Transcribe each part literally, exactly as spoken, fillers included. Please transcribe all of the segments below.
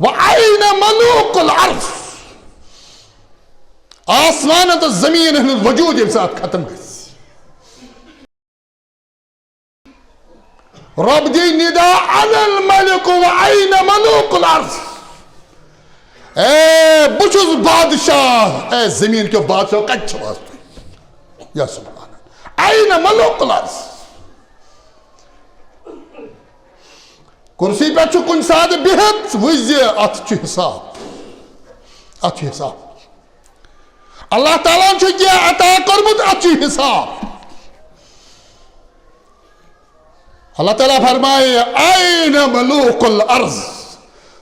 وأين ملوك الأرض؟ آسمان تہٕ زمین ہُنٛد وجود ییٚمہِ ساتہٕ ختم گژھِ۔ رب دی ندا، أنا الملك وأين ملوك الأرض؟ اے، بہٕ چھُس بادشاہ، اے زمین کیو بادشاہو، کتہِ چھِو آز تُہۍ؟ یا سبحان اللہ۔ أين ملوك الأرض؟ کرسی پٮ۪ٹھ چھُ کُنہِ ساتہٕ بِہِتھ، وٕچھزِ، اتھ چھُ حساب۔ اتھ چھُ حساب۔ اللہ تعالیٰ ہن چھُ کینٛہہ عطا کوٚرمُت، اتھ چھُ حساب۔ اللہ تعالیٰ فرمایہِ، أين ملوك الأرض؟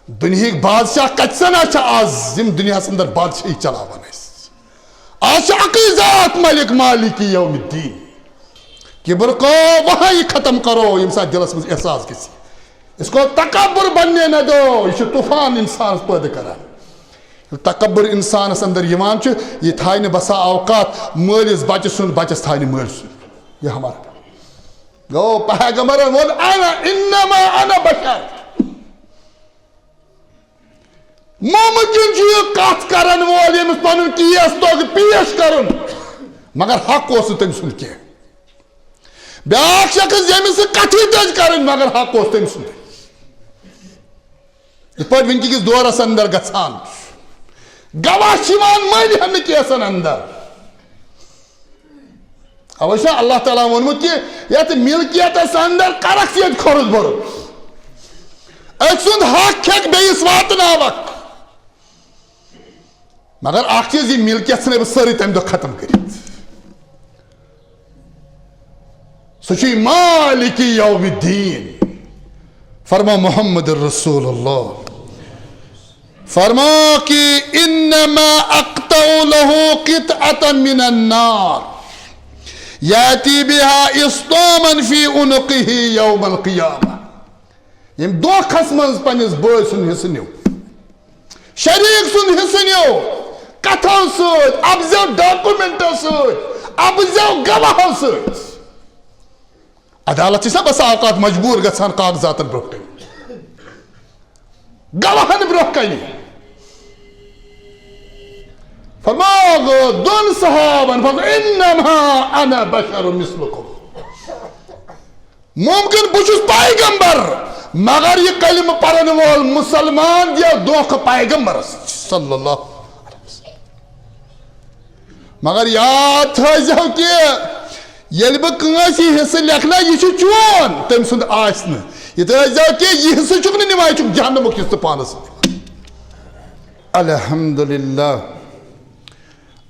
دُنیہٕکۍ بادشاہ کتہِ سنا چھِ آز، یِم دُنیاہس اندر بادشاہی چلاوان ٲسۍ؟ آز چھِ اکٕے ذات ملک، مالک یوم الدین۔ کبر کو وہاں ختم کرو، ییٚمہِ ساتہٕ دِلس منٛز احساس گژھِ، اس کو تکبر بننے نہ دو، یہِ چھُ طوفان انسانس پٲدٕ کران۔ ییٚلہِ تکبر انسانس اندر یِوان چھُ، یہِ تھایہِ نہٕ بسا اوقات مٲلِس بچہٕ سُنٛد، بچس تھایہِ نہٕ مٲلۍ سُنٛد۔ یہ ہمارا گوٚو، پیغمبرن ووٚن، أنا، إنما أنا بشر۔ ممکن چھُ یہِ کتھ کرن وول، ییٚمِس پنُن کیس توٚگ پیش کرُن، مگر حق اوس نہٕ تٔمۍ سُنٛد کینٛہہ۔ بیٛاکھ شخص، ییٚمِس نہٕ کتھٕے تٔج کرٕنۍ، مگر حق اوس تٔمۍ سُنٛد۔ یِتھ پٲٹھۍ وٕنکہِ کِس دورس اندر گژھان چھُ، گواہ چھِ یِوان مٔلۍ ہٮ۪نہٕ کیسن اندر۔ اوے چھُ اللہ تعالیٰ ووٚنمُت کہِ یتھ ملکیتس اندر کرکھ ژٕ ییٚتہِ کھۄرُس بۄرُس۔ أکۍ سُنٛد حق کھٮ۪کھ بیٚیِس واتناوکھ۔ مگر اکھ چیٖز، یہِ ملکیت ژھٕنے بہٕ سٲرٕے تمہِ دۄہ ختم کٔرِتھ۔ سُہ چھُ مالک یوم الدین۔ فرما محمد رسول اللہ۔ فرما کہ انما اقطع له قطعة من النار یأتی بها اصطاما فی عنقه یوم القیامہ۔ ییٚمۍ دھوکھس منٛز پننِس بٲے سُنٛد حصہٕ نیوٗ، شریٖک سُنٛد حصہٕ نیوٗ، کتھو سۭتۍ، اپزیو ڈاکومنٹو سۭتۍ، اپزیو گواہو سۭتۍ۔ عدالت چھِ سا بسا اوقات مجبوٗر گژھان کاغذاتن برٛونٛہہ کنہِ، گواہن برٛونٛہہ کنہِ۔ فرماو دۄن صحابن، فرماو، "انما انا بشر مثلکم۔" ممکن بہٕ چھُس پیغمبر، مگر یہِ کلمہٕ پرن وول مسلمان دِیو دھوکہٕ پیغمبرس صلی اللہ علیہ وسلم۔ مگر یاد تھٲیزیو کہِ ییٚلہِ بہٕ کٲنٛسہِ یہِ حصہٕ لیکھنا، یہِ چھُ چون، تٔمۍ سُنٛد آسہِ نہٕ۔ یہِ تھٲیزیو کہِ یہِ حصہٕ چھُکھ نہٕ نِوان، یہِ چھُکھ جہنمُک حصہٕ پانس سۭتۍ۔ الحمدللہ۔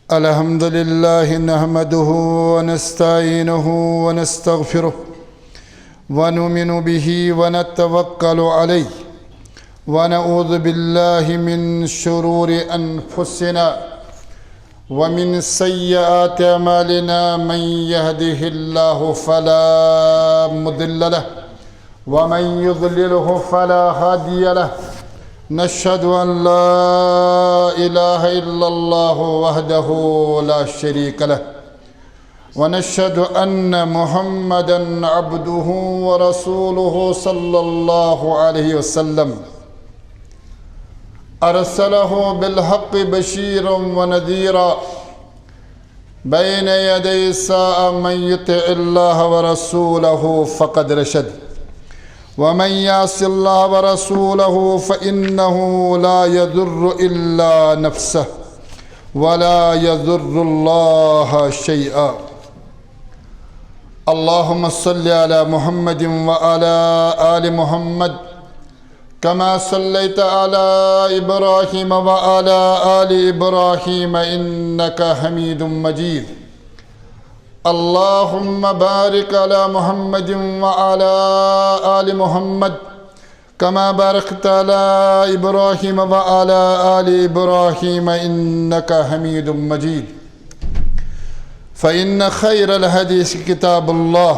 الحمد لله نحمده ونستعينه ونستغفره ونؤمن به ونتوكل عليه ونعوذ بالله من شرور أنفسنا ومن سيئات أعمالنا. من يهده الله فلا مضل له ومن يضلله فلا هادي له. نشهد أن لا إله إلا الله وحده لا شريك له ونشهد أن محمدا عبده ورسوله صلى الله عليه وسلم أرسله بالحق بشيرا ونذيرا بين يدي الساعة. من يطع الله ورسوله فقد رشد ومن يعص الله ورسوله فإنه لا يضر إلا نفسه ولا يضر الله شيئا. اللهم صل على محمد وعلى آل محمد كما صليت على إبراهيم وعلى آل إبراهيم إنك حميد مجيد. اللهم بارك على محمد وعلى آل محمد كما باركت على إبراهيم وعلى آل إبراهيم إنك حميد مجيد. فإن خير الحديث كتاب الله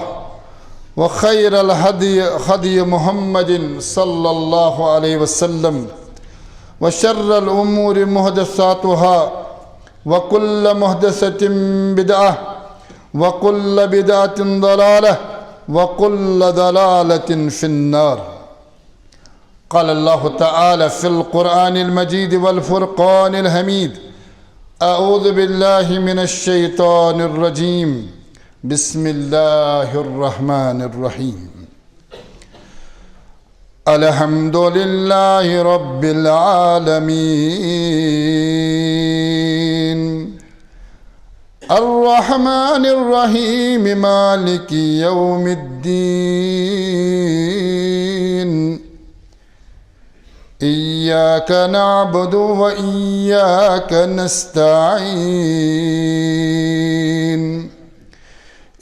وخير الهدي هدي محمد صلى الله عليه وسلم وشر الأمور محدثاتها وكل محدثة بدعة وكل بدعة ضلالة وكل ضلالة في النار. قال الله تعالى في القرآن المجيد والفرقان الحميد: أعوذ بالله من الشيطان الرجيم. بسم الله الرحمن الرحيم. الحمد لله رب العالمين. الرحمن الرحيم. مالك يوم الدين. إياك نعبد وإياك نستعين.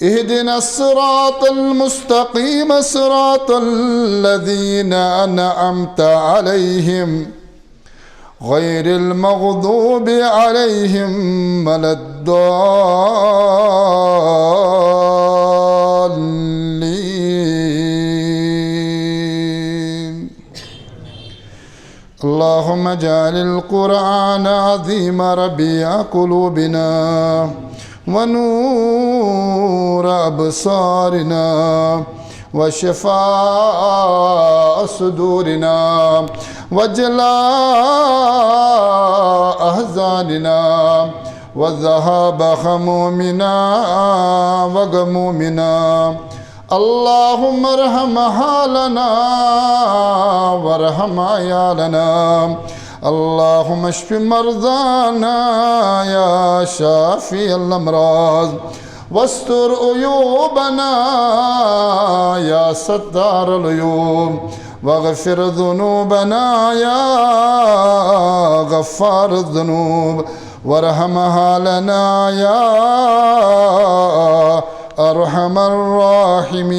اهدنا الصراط المستقيم، صراط الذين أنعمت عليهم، غير المغضوب عليهم ولا الضالين. اللهم اجعل القرآن العظيم ربيع قلوبنا ونور أبصارنا وشفاء صدورنا وجلاء أحزاننا وذهاب همومنا وغمومنا. اللهم ارحم حالنا وارحم عيالنا. اللهم اشف مرضانا يا شافي الأمراض، واستر عيوبنا يا ستار العيوب، واغفر ذنوبنا يا غفار الذنوب، وارحم حالنا يا أرحم الراحمين.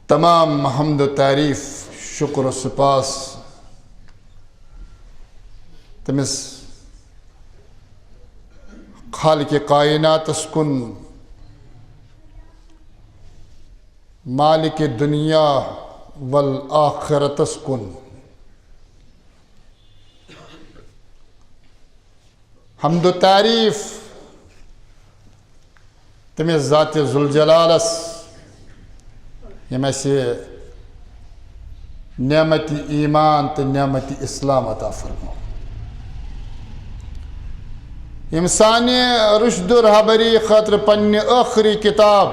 تمام حمد و تعریف، شکر و سپاس تٔمِس خالق کائناتس کُن، مالک دنیا والآخرتس کُن۔ حمد و تعریف تٔمِس ذات ذوالجلالس، ییٚمۍ اَسہِ نعمت ایمان تہٕ نعمت اسلام عطا فرمو، ییٚمۍ سانہِ رشد و رہبری خٲطرٕ پننہِ ٲخری کتاب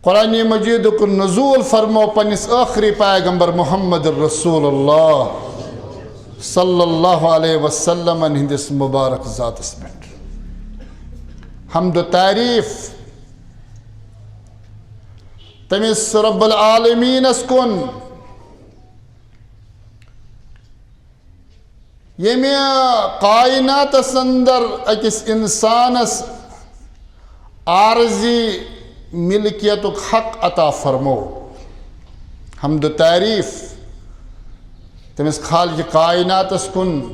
قرآن مجیدُک نزول فرمو پننِس ٲخری پیغمبر محمد رسول اللہ صلی اللہ علیہ وسلمن ہٕنٛدِس مبارک ذاتس پٮ۪ٹھ۔ حمد و تعریف تٔمِس رب العالمینس کُن، ییٚمہِ کائناتس اندر أکِس انسانس عارضی ملکیتُک حق عطا فرمو۔ حمد و تعریف تٔمِس خالق کائناتس کُن،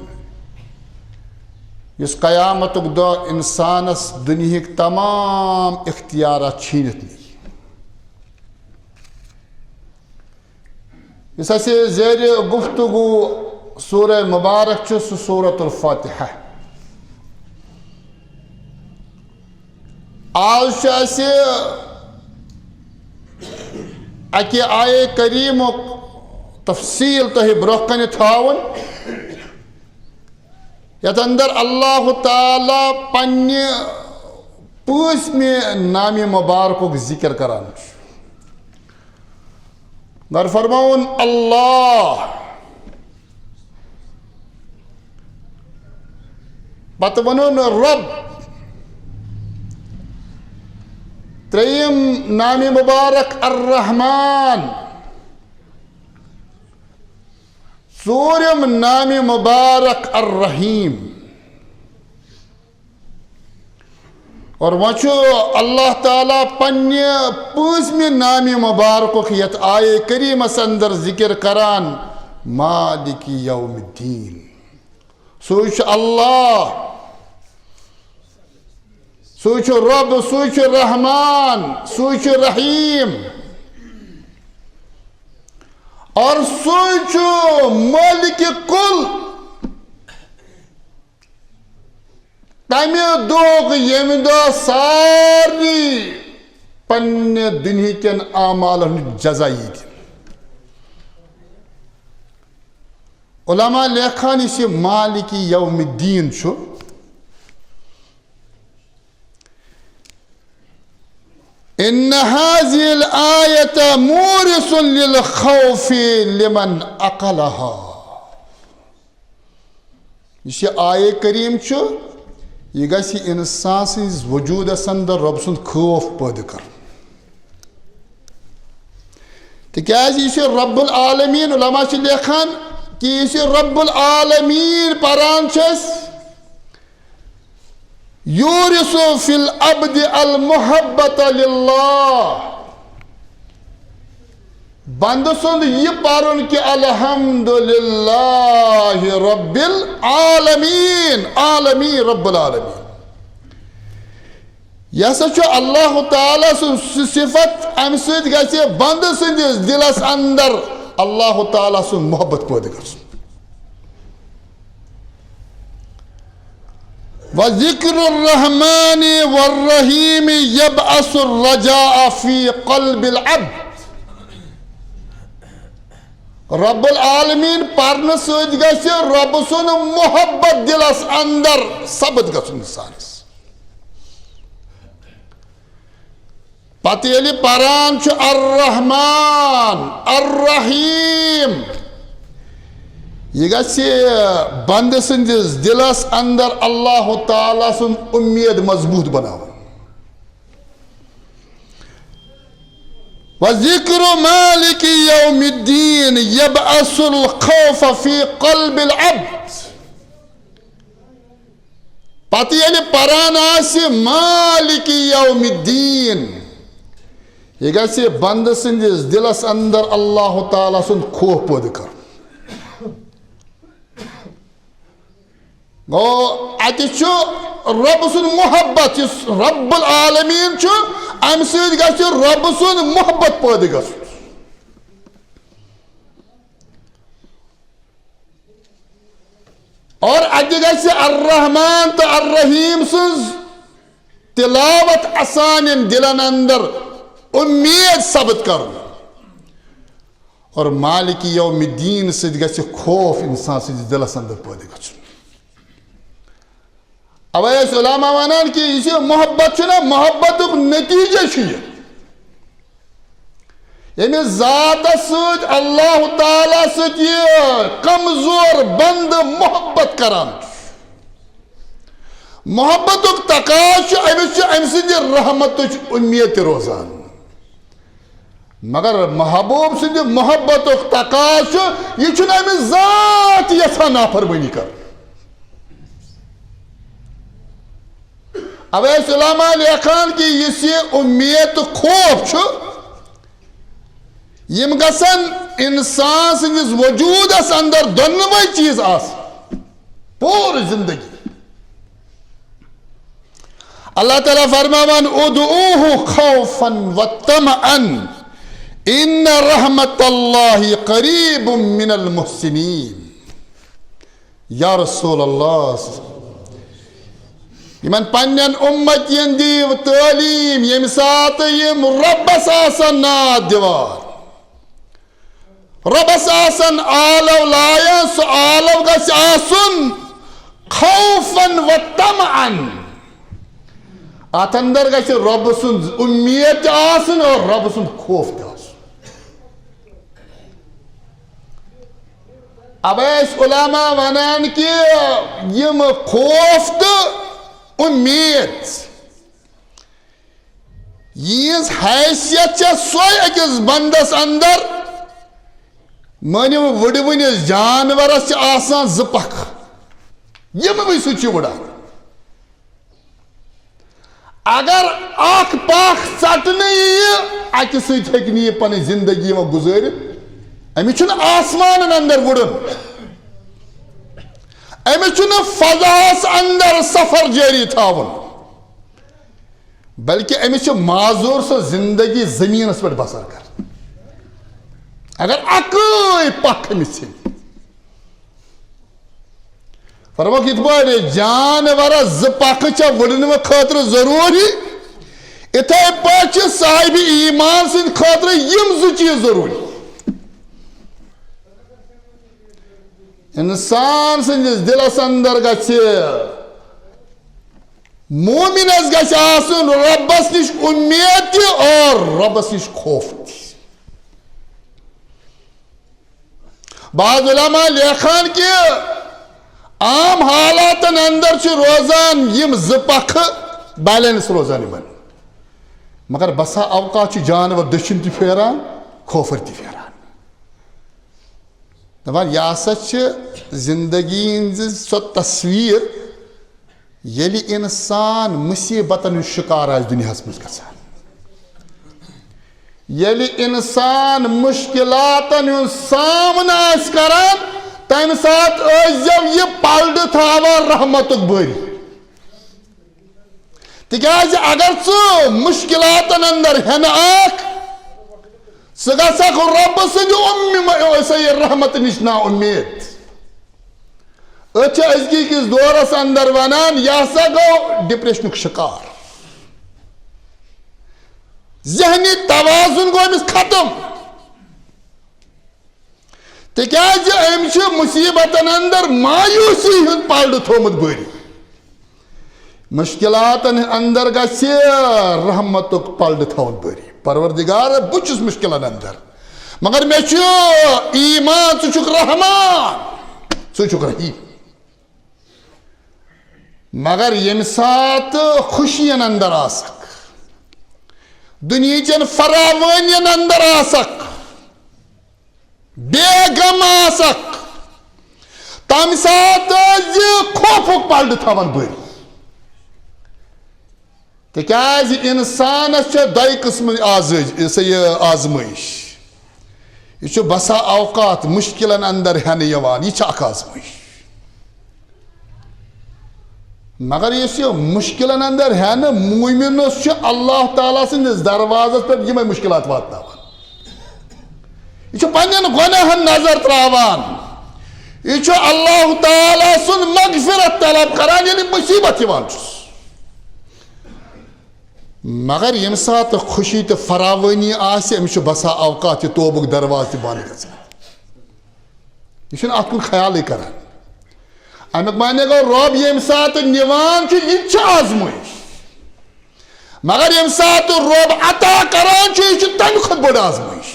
یُس قیامتُک دۄہ انسانس دُنیہٕکۍ تمام اختیارات چھیٖنِتھ نِیہِ۔ یُس اَسہِ زیرِ گفتگو سورہ مبارک چھُ، سُہ سورۃ الفاتحہ۔ آز چھُ اَسہِ اَکہِ آیے کریٖمُک تفصیٖل تۄہہِ برٛونٛہہ کنہِ تھاوُن، یَتھ اندر اللہ تعالیٰ پننہِ پٲنٛژمہِ نامِ مبارکُک ذکر کران چھُ۔ گۄڈٕ فرماوُن اللہ، پتہٕ وَنُن رب، ترٛیٚیِم نامِ مبارک الرحمن، ژوٗرِم نامِ مبارک الرحیم۔ اور وۄنۍ چھُ اللہ تعالیٰ پننہِ پٲنٛژمہِ نامِ مبارکُک یتھ آیے کریٖمس اندر ذکر کران، مالک یوم الدین۔ سُے چھُ اللہ، سُے چھُ رب، سُے چھُ رحمان، سُے چھُ رحیم، اور سُے چھُ مالک کل۔ تمہِ دۄہُک ییٚمہِ دۄہ سارنٕے پننہِ دُنہِکٮ۪ن اعمالن ہُنٛد جزا ییٚتہِ۔ علماء لیکھان، یُس یہِ مالک یوم الدین چھُ، ان هذه الآية مورث للخوف لمن عقلها۔ یُس یہِ آیے کریم چھُ، یہِ گژھِ انسان سٕنٛدِس وجوٗدس اندر رۄب سُنٛد خوف پٲدٕ کرُن۔ تِکیازِ یُس یہِ رب العالمین، علماء چھِ لیکھان کہِ یُس یہِ رب العالمین پران چھِ أسۍ، یورث فی العبد المحبۃ للہ۔ بندٕ سُنٛد یہِ پرُن کہِ الحمد للہ رب العالمین، عالمین رب العالمین۔ یہِ ہسا چھُ اللہ تعالیٰ سُنٛد سُہ صفت، اَمہِ سۭتۍ گژھِ بندٕ سٕنٛدِس دِلس اندر اللہ تعالیٰ سُنٛد محبت پٲدٕ گژھُن۔ وذکر الرحمن والرحیم یبعث الرجاء فی قلب العبد۔ رب العالمین پرنہٕ سۭتۍ گژھِ رۄب سُنٛد محبت دِلس اندر ثبت گژھُن انسانس۔ پتہٕ ییٚلہِ پران چھُ الرحمن الرحیم، یہِ گژھِ بندٕ سٕنٛدِس دِلس اندر اللہ تعالیٰ سُنٛد اُمید مضبوط بناوُن۔ وذکر مالک یوم الدین یبعث الخوف فی قلب العبد۔ پتہٕ ییٚلہِ پران آسہِ مالک یوم الدین، یہِ گژھِ بندٕ سٕنٛدِس دِلس اندر اللہ تعالیٰ سُنٛد خوف پٲدٕ کرُن۔ گوٚو، اتہِ چھُ رۄب سُنٛد محبت، یُس رب العالمین چھُ، امہِ سۭتۍ گژھِ رۄب سُنٛد محبت پٲدٕ گژھُن۔ اور اتہِ گژھِ الرحمن تہٕ الرحیم سٕنٛز تلاوت اسانٮ۪ن دِلن اندر اُمید ثبت کرُن۔ اور مالک یوم الدین سۭتۍ گژھِ خوف انسان سٕنٛدِس دِلس اندر پٲدٕ گژھُن۔ اوے ٲسۍ علماء ونان کہِ یُس یہِ محبت چھُنہ، محبتُک نتیجہ چھُ یہِ، ییٚمہِ ذاتس سۭتۍ اللہ تعالیٰ سۭتۍ یہِ کمزور بندٕ محبت کران چھُ۔ محبتُک تقاضہٕ چھُ، أمِس چھُ أمۍ سٕنٛدِ رحمتٕچ اُمید تہِ روزان۔ مگر محبوب سٕنٛدِ محبتُک تقاضہٕ چھُ، یہِ چھُنہٕ أمِس ذات یژھان نافرمٲنی کرٕنۍ۔ اوے ٲسۍ علماء لیکھان کہِ یُس یہِ اُمید تہٕ خوف چھُ، یِم گژھن انسان سٕنٛدِس وجوٗدس اندر دۄنوَے چیٖز آسٕنۍ پوٗرٕ زندگی۔ اللہ تعالیٰ فرماوان، ادعوہ خوفا وطمعا ان رحمت اللہ قریب من المحسنین۔ یا رسول اللہ، یِمن پننٮ۪ن اُمتین دِیِو تعلیٖم، ییٚمہِ ساتہٕ یِم رۄبس آسن ناد دِوان، رۄبس آسن آلو لایان، سُہ آلو گژھِ آسُن خوفا و طمعا۔ اتھ اندر گژھِ رۄبہٕ سُنٛد اُمید تہِ آسٕنۍ اور رۄبہٕ سُنٛد خوف تہِ آسُن۔ اوے ٲسۍ علماء ونان کہِ یِم خوف تہٕ اُمید، یِہٕنٛز حیثیت چھےٚ سۄے أکِس بندس اندر، مٲنِو، وٕڑوٕنِس جانورس چھِ آسان زٕ پکھ، یِموٕے سۭتۍ چھِ وٕڑان۔ اگر اکھ پکھ ژٹنہٕ یِیہِ، اکہِ سۭتۍ ہیٚکہِ نہٕ یہِ پنٕنۍ زندگی وۄنۍ گُزٲرِتھ۔ أمِس چھُنہٕ آسمانن اندر وُڑُن، أمِس چھُنہٕ فضاہس اندر سفر جٲری تھاوُن، بلکہِ أمِس چھِ معذور سۄ زندگی زٔمیٖنس پٮ۪ٹھ بسر کرٕنۍ۔ اگر اکٕے پکھ أمِس ژھیٚنہِ، فرمووُکھ، یِتھ پٲٹھۍ جانورس زٕ پکھٕ چھےٚ وُڑنہٕ خٲطرٕ ضروٗری، یِتھے پٲٹھۍ چھِ صاحب ایمان سٕنٛدِ خٲطرٕ یِم زٕ چیٖز ضروٗری۔ اِنسان سٕنٛدِس دِلس اندر گژھِ، مومنس گژھِ آسُن رۄبس نِش اُمید تہِ اور رۄبس نِش خوف تہِ۔ بعض علماء لیکھان کہِ عام حالاتن اندر چھِ روزان یِم زٕ پکھٕ بیلنس روزان یِمن، مگر بسا اوقات چھِ جانور دٔچھِنۍ تہِ پھیران، کھوفر تہِ پھیران۔ دپان، یہِ ہسا چھِ زندگی ہٕنٛز سۄ تصویر، ییٚلہِ انسان مصیبتن ہُنٛد شکار آسہِ دُنیاہس منٛز گژھان، ییٚلہِ انسان مشکلاتن ہُنٛد سامنہٕ آسہِ کران، تمہِ ساتہٕ ٲسۍزیو یہِ پلڑٕ تھاوان رحمتُک بٲری۔ تِکیازِ اگر ژٕ مشکلاتن اندر ہٮ۪نہٕ آکھ، ژٕ گژھکھ رۄبہٕ سٕنٛدِ اُمہِ-، سا یہِ رحمت نِش نا اُمید۔ أسۍ چھِ أزکہِ کِس دورس اندر ونان، یہِ ہسا گوٚو ڈپریشنُک شکار۔ ذہنی توازن گوٚو أمِس ختم۔ تِکیازِ أمۍ چھِ مصیبتن اندر مایوسی ہُنٛد پلڑٕ تھومُت بٲری۔ مشکلاتن اندر گژھِ رحمتُک پلڑٕ تھاوُن بٲری۔ پروردگار، بہٕ چھُس مشکلن اندر، مگر مےٚ چھُ ایمان، ژٕ چھُکھ رحمان، ژٕ چھُکھ رحیم۔ مگر ییٚمہِ ساتہٕ خوشین اندر آسکھ، دُنیہچٮ۪ن فراوٲنین اندر آسکھ، بے غم آسکھ، تمہِ ساتہٕ ٲسۍ زِ خوفُک پلڑٕ تھاوان بٔرۍ۔ تِکیازِ انسانس چھےٚ دۄیہِ قٕسمٕچ آزٲج-، یہِ سا یہِ آزمٲیش۔ یہِ چھُ بسا اوقات مشکلن اندر ہٮ۪نہٕ یِوان، یہِ چھِ اکھ آزمٲیش۔ مگر یُس یہِ مشکلن اندر ہٮ۪نہٕ مومنس چھُ اللہ تعالیٰ سٕنٛدِس دروازس پٮ۪ٹھ یِمے مشکلات واتناوان۔ یہِ چھُ پننٮ۪ن گۄناہن نظر تراوان۔ یہِ چھُ اللہ تعالیٰ سُنٛد مغفرت طلب کران، ییٚلہِ مصیبت یِوان چھُس۔ مگر ییٚمہِ ساتہٕ خوشی تہٕ فراوٲنی آسہِ، أمِس چھُ بسا اوقات یہِ توبُک دروازٕ تہِ بنٛد گژھان۔ یہِ چھُنہٕ اتھ کُن خیالٕے کران۔ امیُک معنی گوٚو، رۄب ییٚمہِ ساتہٕ نِوان چھُ، یہِ تہِ چھِ آزمٲیش۔ مگر ییٚمہِ ساتہٕ رۄب عطا کران چھُ، یہِ چھُ تمہِ کھۄتہٕ بٔڑ آزمٲیش۔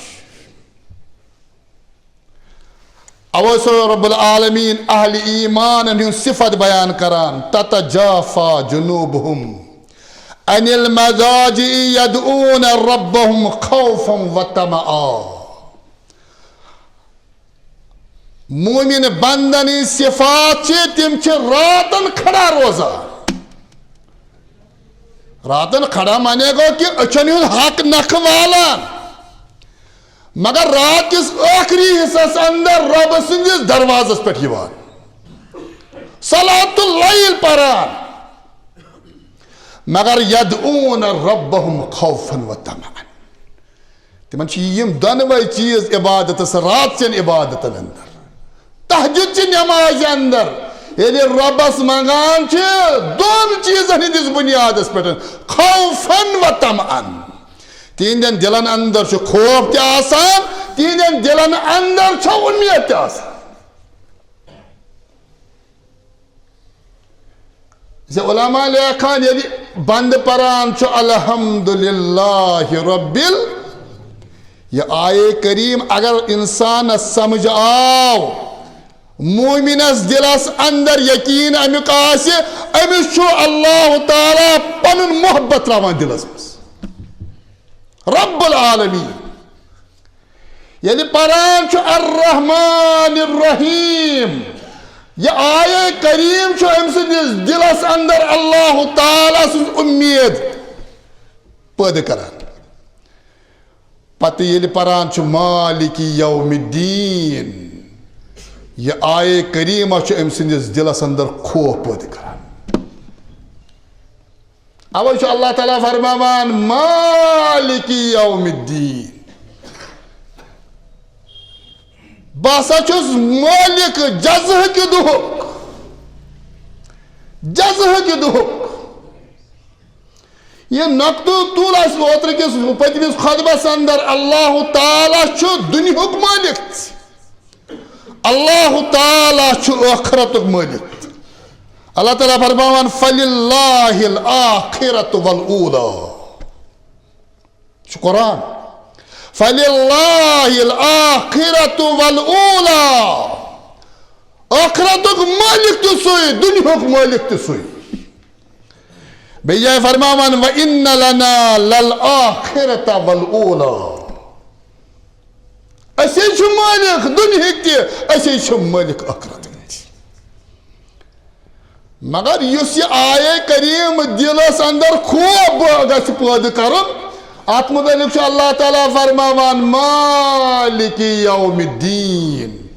اوے سو رب العالمین اہل ایمانن ہُنٛد صفت بیان کران، تتجافا جنوبہم عن المضاجع یدعون ربہم خوفا و طمعا۔ مومن بندن ہٕنٛدۍ صفات چھِ، تِم چھِ راتن کھڑا روزان۔ راتن کھڑا معنی گوٚو کہِ أچھن ہُنٛد حق نکھٕ والان، مگر رات کِس ٲخری حصس اندر رۄب سٕنٛدِس دروازس پٮ۪ٹھ یِوان، صلات اللیل پران، مگر یدعون ربہم خوفا و طمعا۔ تِمن چھِ یِم دۄنوَے چیٖز عبادتس، رات چٮ۪ن عبادتن اندر، تہجد چہِ نمازِ اندر، ییٚلہِ رۄبس منگان چھِ دۄن چیٖزن ہٕنٛدِس بُنیادس پٮ۪ٹھ، خوفا و طمعا۔ تِہنٛدٮ۪ن دِلن اندر چھُ خوف تہِ آسان، تِہنٛدٮ۪ن دِلن اندر چھِ اُمید تہِ آسان۔ زِ علماء لیکھان، ییٚلہِ بندٕ پران چھُ الحمدللہ رب ال-، یہِ آیے کریم اگر انسانس سمجھ آو، مومنس دلس اندر یقین امیُک آسہِ، أمِس چھُ اللہ تعالیٰ پنُن محبت تراوان دلس منٛز۔ رب العالمین۔ ییٚلہِ پران چھُ الرحمن الرحیم، یہِ آیے کریم چھُ أمۍ سٕنٛدِس دِلس اندر اللہ تعالیٰ سٕنٛز اُمید پٲدٕ کران۔ پتہٕ ییٚلہِ پران چھُ مالک یوم الدین، یہِ آیے کریمہ چھُ أمۍ سٕنٛدِس دِلس اندر خوف پٲدٕ کران۔ اوے چھُ اللہ تعالیٰ فرماوان، مالک یوم الدین، بہٕ ہسا چھُس مٲلِک جزہٕ کہِ دۄہُک، جزہٕ کہِ دۄہُک۔ یہِ نقطہٕ تُل اَسہِ اوترٕ کِس پٔتمِس خطبس اندر، اللہ تعالیٰ چھُ دُنیہُک مٲلِک۔ اللہ تعالیٰ چھُ ٲخرتُک مٲلِک۔ اللہ تعالیٰ فرماوان، "فللہ الآخرۃ والأولیٰ۔" چھُ قرآن۔ "فللہ الآخرۃ والأولیٰ۔" ٲخرتُک مٲلِک تہِ سُے، دُنیہُک مٲلِک تہِ سُے۔ بیٚیہِ جایہِ فرماوان، "وَإِنَّ لَنَا لَلْآخِرَةَ وَالْأُولَىٰ۔" اَسے چھُ مٲلِک دُنیہٕکۍ تہِ، اَسے چھُ مٲلِک ٲخرتٕکۍ تہِ۔ مگر یُس یہِ آیے کریم دِلس اندر خوف گژھِ پٲدٕ کرُن، اتھ متعلق چھُ اللہ تعالیٰ فرماوان، "مالک یوم الدین۔"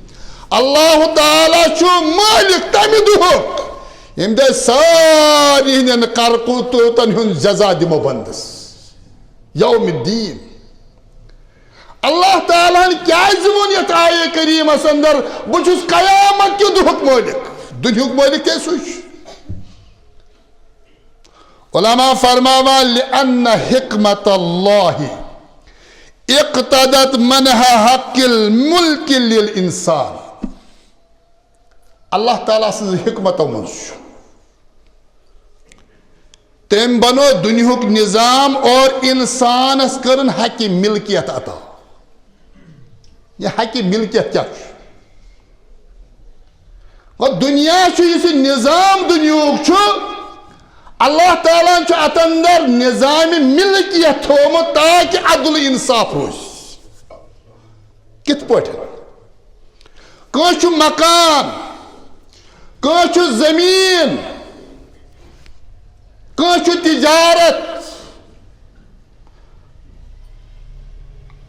اللہ تعالیٰ چھُ مٲلِک تمہِ دۄہُک، ییٚمہِ دۄہ سارنٕے ہٕنٛدٮ۪ن کرتوٗتن ہُنٛد جزا دِمو بندس۔ یوم الدین۔ اللہ تعالیٰ ہن کیازِ ووٚن یتھ آیے کریمس اندر، "بہٕ چھُس قیامت کہِ دۄہُک مٲلِک، دُنیہُک مٲلِک کیازِ سُے چھُ؟" علماء فرماوان، "لأن حکمت اللہ اقتضت منح حق الملک للانسان۔" اللہ تعالیٰ سٕنٛز حکمتو منٛز چھُ، تٔمۍ بنوو دُنیہُک نظام اور انسانس کٔرٕن حقِ ملکیت عطا۔ یہِ حقِ ملکیت کیٛاہ چھُ؟ گوٚو، دُنیا چھُ، یُس یہِ نظام دُنیہُک چھُ، اللہ تعالیٰ ہن چھُ اتھ اندر نظامِ ملکیت تھوومُت تاکہِ عدل انصاف روزِ۔ کِتھ پٲٹھۍ؟ کٲنٛسہِ چھُ مکان، کٲنٛسہِ چھُ زٔمیٖن، کٲنٛسہِ چھُ تجارت۔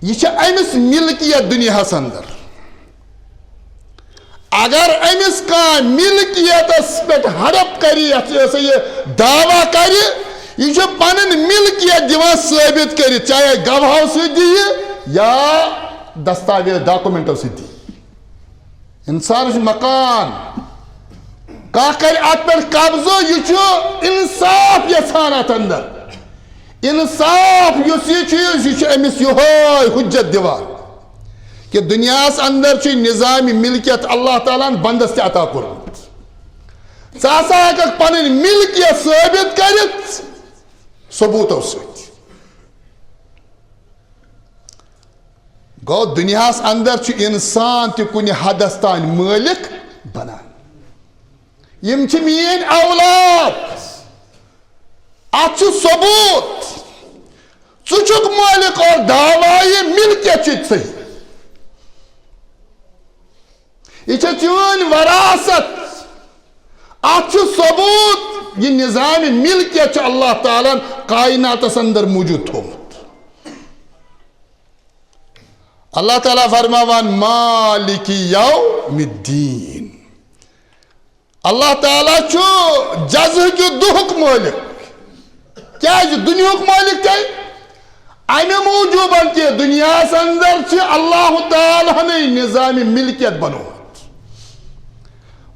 یہِ چھِ أمِس ملکیت دُنیاہَس اندر۔ اگر أمِس کانٛہہ ملکیتس پٮ۪ٹھ ہڑپ کرِ، یتھ یہِ ہسا یہِ دعویٰ کرِ، یہِ چھُ پنٕنۍ ملکیت دِوان ثٲبت کٔرِتھ، چاہے گواہو سۭتۍ دِیہِ یا دستاویز، ڈاکومنٹو سۭتۍ دِیہِ۔ انسانس چھُ مکان، کانٛہہ کرِ اتھ پٮ۪ٹھ قبضہٕ، یہِ چھُ انصاف یژھان اتھ اندر۔ انصاف یُس یہِ چیٖز، یہِ چھُ أمِس یِہوے حجت دِوان کہِ دُنیاہَس اندر چھُ نظامِ ملکیت اللہ تعالیٰ ہن بندس تہِ عطا کوٚرمُت۔ ژٕ ہسا ہٮ۪ککھ پنٕنۍ ملکیت ثٲبت کٔرِتھ ثبوٗتو سۭتۍ۔ گوٚو، دُنیاہَس اندر چھُ انسان تہِ کُنہِ حدس تام مٲلِک بنان۔ یِم چھِ میٲنۍ اولاد۔ اتھ چھُ ثبوت۔ ژٕ چھُکھ مٲلِک اور دعویٰ ملکیت چھُے ژےٚ۔ یہِ چھےٚ چٲنۍ وراثت۔ اتھ چھُ ثبوت، یہِ نظامِ ملکیت چھُ اللہ تعالیٰ ہن کائناتس اندر موجود تھوومُت۔ اللہ تعالیٰ فرماوان، "مالک یوم الدین۔" اللہ تعالیٰ چھُ جزہٕ کہِ دۄہُک مٲلِک۔ کیازِ دُنیہُک مٲلِک تہِ؟ امہِ موٗجوٗبن کہِ دُنیاہَس اندر چھِ اللہ تعالیٰ ہنٕے نظامِ ملکیت بنوومُت۔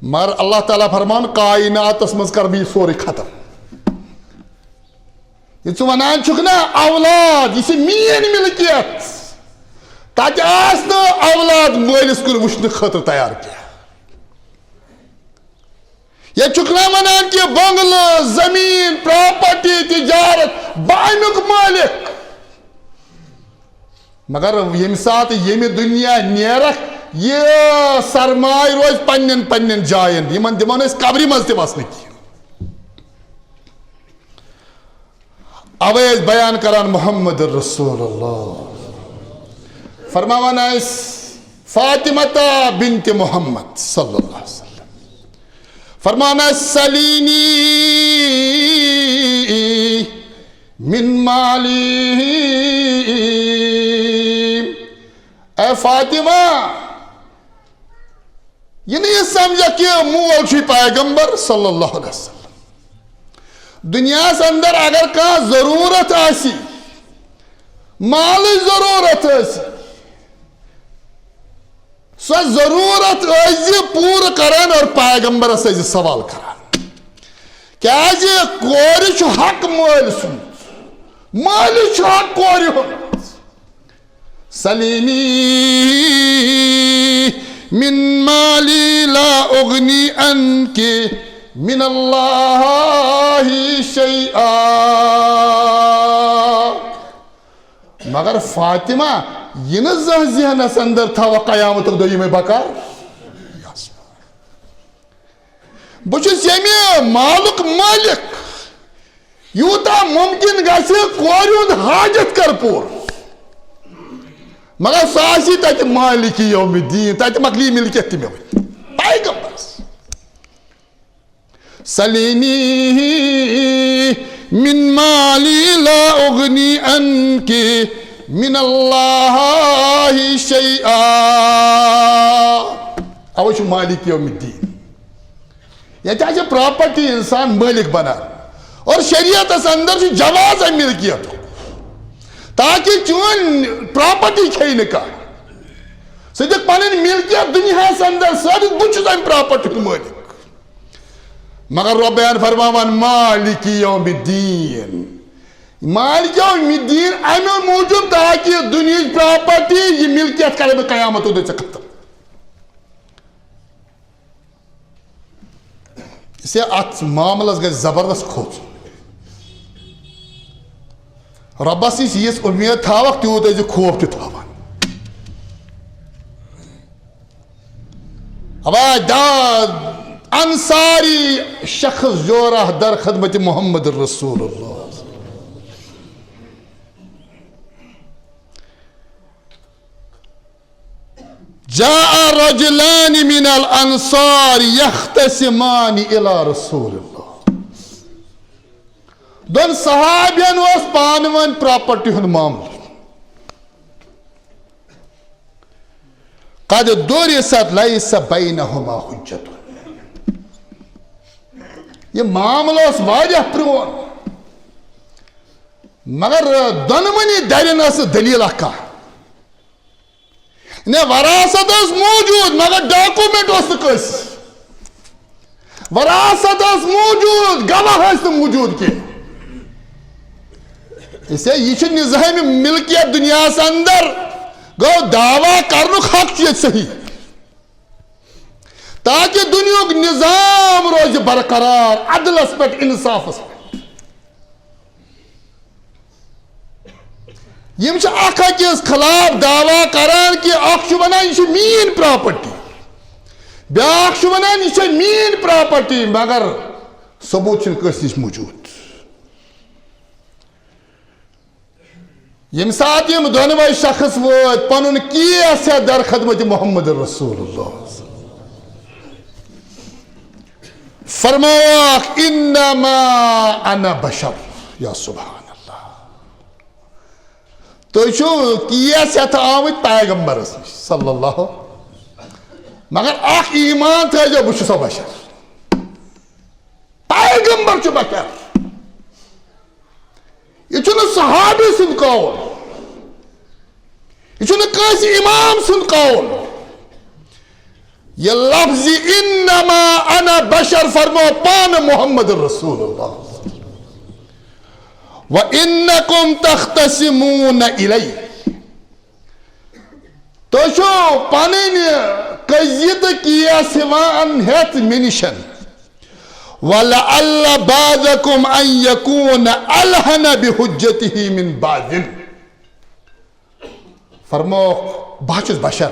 مگر اللہ تعالیٰ فرمان، کائناتس منٛز کرٕ بہٕ یہِ سورُے ختم۔ یہِ ژٕ ونان چھُکھ نا اولاد، یہِ چھِ میٲنۍ ملکیت۔ تتہِ آسہِ نہٕ اولاد مٲلِس کُن وٕچھنہٕ خٲطرٕ تیار کینٛہہ۔ ییٚتہِ چھُکھ نا ونان کہِ بنگلہٕ، زٔمیٖن، پراپرٹی، تجارت، بہٕ امیُک مٲلِک۔ مگر ییٚمہِ ساتہٕ ییٚمہِ دُنیا نیرکھ، یہِ سرمایہِ روزِ پننٮ۪ن پننٮ۪ن جاین، یِمن دِمو نہٕ أسۍ قبرِ منٛز تہِ وسنہٕ کینٛہہ۔ اوے ٲسۍ بیان کران محمد رسول اللہ۔ فرماوان ٲسۍ فاطمہ بنت محمد صلی اللہ علیہ وسلم۔ فرماوان ٲسۍ، "سلینی من مالی۔" اے فاطمہ، یہِ نہٕ یہِ سمجھکھ کہِ مول چھُے پیغمبر صلی اللہ علیہ وسلم۔ دُنیاہَس اندر اگر کانٛہہ ضروٗرت آسہِ، مالٕچ ضروٗرت آسہِ، سۄ ضروٗرت ٲسۍ زِ پوٗرٕ کران اور پیغمبرس ٲسۍ زِ سوال کران۔ کیازِ کورِ چھُ حق مٲلۍ سُنٛد۔ مالِک چھُ حق کورِ ہُنٛد۔ سلینی من مالی لا اغنی عنک من اللہ شیئا۔ مگر فاطمہ، یہِ نہٕ زانٛہہ ذہنس اندر تھاوکھ قیامتُک دۄہ یِمے بکار۔ بہٕ چھُس ییٚمہِ مالُک مٲلِک، یوٗتاہ مُمکِن گژھِ کورِ ہُنٛد حاجت کر پوٗرٕ۔ مگر سُہ آسی تتہِ مالِک یوم الدین، تتہِ مۄکلی مِلکیت تہِ مےٚ وۄنۍ۔ پیغمبرس۔ سلینی من مالی لا اغنی عنک من اللہ شیئا۔ اوے چھُ مالک یوم الدین۔ ییٚتہِ حظ چھِ پراپرٹی انسان مٲلِک بنان۔ اور شریعتس اندر چھُ جواز ملکیت، تاکہ چون پراپرٹی کھیہِ نہٕ کانٛہہ۔ ژٕ دِکھ پنٕنۍ ملکیت دُنیاہس اندر ثٲبت، بہٕ چھُس امہِ پراپرٹی ہُنٛد مٲلِک۔ مگر رۄبیان فرماوان مالک یوم الدین، مالک یوم الدین امہِ موٗجوٗب تاکہ دُنیہٕچ پراپرٹی، یہِ ملکیت کرٕ بہٕ قیامت دۄہ ژےٚ ختم۔ اسے اتھ معاملس گژھِ زبردست کھوژُن۔ رۄبس نِش یِژھ اُمید تھاوکھ، تیوٗت ٲسۍ زِ خوف تہِ تھاوان۔ اوا دا انصاری شخص جورہ در خدمت محمد رسول اللہ۔ جاء رجلان من الانصار يختصمان الى رسول الله۔ دۄن صحابین اوس پانہٕ ؤنۍ پراپرٹی ہُنٛد معاملہٕ۔ قد درست ليس بينهما حجة۔ یہِ معاملہٕ اوس واریاہ پرٛون، مگر دۄنوٕنی درٮ۪ن ٲس نہٕ دٔلیٖلہ کانٛہہ۔ نہ، وراثت ٲس موجود، مگر ڈاکومنٹ اوس نہٕ کٲنٛسہِ۔ وراثت ٲس موجود، گواہ ٲسۍ نہٕ موجود کینٛہہ۔ اسے یہِ چھُ نظام ملکیت دنیاہس اندر، گوٚو دعویٰ کرنُک حق چھُ ییٚتہِ صحیح، تاکہ دنیاہُک نظام روزِ برقرار، عدلس پٮ۪ٹھ، انصافس پٮ۪ٹھ۔ یِم چھِ اکھ أکِس خلاف دعویٰ کران کہِ اکھ چھُ ونان، "یہِ چھِ میٲنۍ پراپرٹی"، بیٛاکھ چھُ ونان، "یہِ چھےٚ میٲنۍ پراپرٹی"، مگر ثبوت چھُنہٕ کٲنٛسہِ نِش موجود۔ ییٚمہِ ساتہٕ یِم دۄنوَے شخص وٲتۍ، پنُن کیس ہٮ۪تھ در خدمت محمد رسول اللہ، فرمووکھ، "انما انا بشر"۔ یا سبحان اللہ۔ تُہۍ چھِو کیس ہٮ۪تھ آمٕتۍ پیغمبرس نِش صلی اللہ، مگر اکھ ایمان تھٲیزیو، بہٕ چھُسو بشر۔ پیغمبر چھُ بشر۔ یہِ چھُنہٕ صحابی سُنٛد قول، یہِ چھُنہٕ کٲنٛسہِ امام سُنٛد قول۔ یہِ لفظ "انما انا بشر" فرمو پانہٕ محمد رسول اللہ۔ "وانکم تختصمون الی"۔ تُہۍ چھِو پنٕنۍ قضیہِ تہٕ کیس ہٮ۪وان ہٮ۪تھ مےٚ نِش۔ "ولعل بعضکم ان یکون الحن بحجتہ من بعض"۔ فرموکھ، بہٕ چھُس بشر،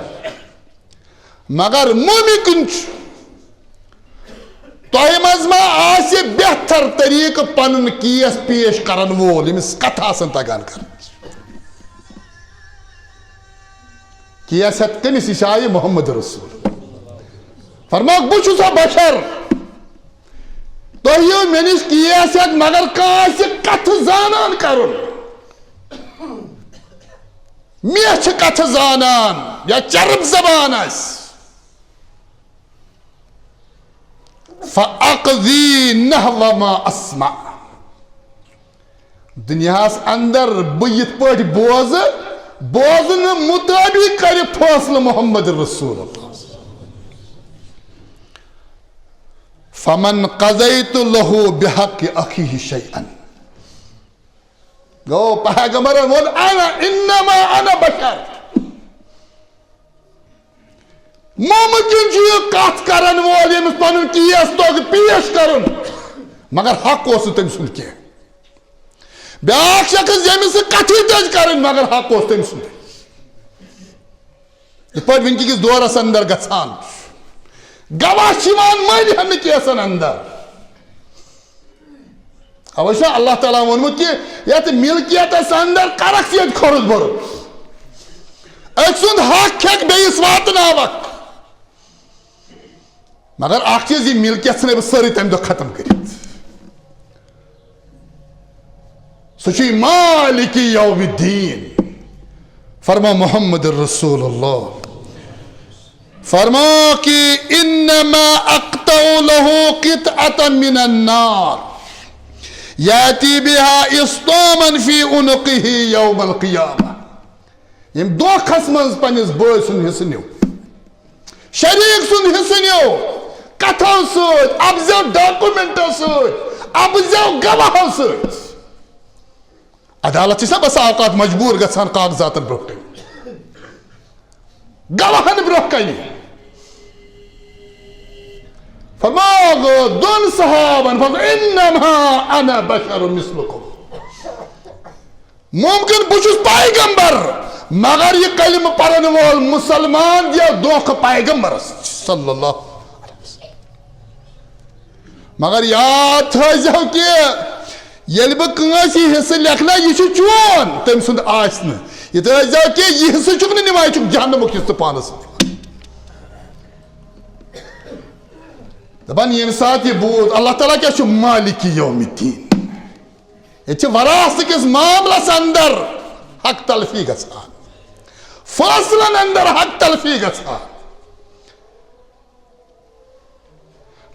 مگر ممکن چھُ تۄہہِ منٛز ما آسہِ بہتر طریقہٕ پنُن کیس پیش کرن وول، ییٚمِس کتھٕ آسن تگان کرٕنۍ۔ کیس ہٮ۪تھ کٔمِس نِش آیہِ؟ محمد رسول۔ فرموکھ، بہٕ چھُسا بشر؟ تُہۍ یِیِو مےٚ نِش کیس ہٮ۪تھ، مگر کانٛہہ آسہِ کتھٕ زانان کرُن۔ مےٚ چھِ کتھٕ زانان یا چرب زبان آسہِ۔ فاقضی نحو ما اسمع۔ دنیاہس اندر بہٕ یِتھ پٲٹھۍ بوزٕ، بوزنہٕ مطٲبق کرِ فٲصلہٕ محمد رسول اللہ۔ فمن قضیت لہ بحق اخیہ شیئا۔ گوٚو پیغمبرن ووٚن، "انا، انما انا بشر۔" ممکن چھُ یہِ کتھ کرن وول، ییٚمِس پنُن کیس توٚگ پیش کرُن، مگر حق اوس نہٕ تٔمۍ سُنٛد کینٛہہ۔ بیٛاکھ شخص، ییٚمِس نہٕ کتھٕے تٔج کرٕنۍ، مگر حق اوس تٔمۍ سُنٛد۔ یِتھ پٲٹھۍ وٕنکہِ کِس دورس اندر گژھان چھُ، گواہ چھِ یِوان مٔلۍ ہٮ۪نہٕ کیسن اندر۔ اوے چھُ اللہ تعالیٰ ووٚنمُت کہِ یتھ ملکیتس اندر کرکھ ژٕ ییٚتہِ کھۄرُس بۄرُس۔ أکۍ سُنٛد حق کھٮ۪کھ بیٚیِس واتناوکھ۔ مگر اکھ چیٖز، یہِ ملکیت ژھٕنے بہٕ سٲرٕے تمہِ دۄہ ختم کٔرِتھ۔ سُہ چھُ مالک یوم الدین۔ فرما محمد رسول اللہ۔ فرما کہ انما اقطع له قطعة من النار یاتی بها اسطاما فی عنقه یوم القیامہ۔ ییٚمۍ دھوکھس منٛز پننِس بٲے سُنٛد حصہٕ نیوٗ، شریٖک سُنٛد حصہٕ نیوٗ، کتھو سۭتۍ، اپزیو ڈاکومنٹو سۭتۍ، اپزیو گواہو سۭتۍ۔ عدالت چھِ سا بسا اوقات مجبوٗر گژھان کاغذاتن برٛونٛہہ کنہِ، گواہن برٛونٛہہ کنہِ۔ فرماو دۄن صحابن، فرماو، "انما انا بشر مثلکم۔" ممکن بہٕ چھُس پیغمبر، مگر یہِ کلمہٕ پرن وول مسلمان دِیو دھوکہٕ پیغمبرس صلی اللہ علیہ وسلم۔ مگر یاد تھٲیزیو کہِ ییٚلہِ بہٕ کٲنٛسہِ حصہٕ لیکھنا، یہِ چھُ چون، تٔمۍ سُنٛد آسہِ نہٕ۔ یہِ تھٲیزیو کہِ یہِ حصہٕ چھُکھ نہٕ نِوان، یہِ چھُکھ جہنمُک حصہٕ پانس سۭتۍ نِوان۔ دپان ییٚمہِ ساتہٕ یہِ بوٗز، اللہ تعالیٰ کیٛاہ چھُ؟ مالک یوم الدین۔ ییٚتہِ چھِ وراثت کِس معاملس اندر حق تلفی گژھان، فٲصلن اندر حق تلفی گژھان۔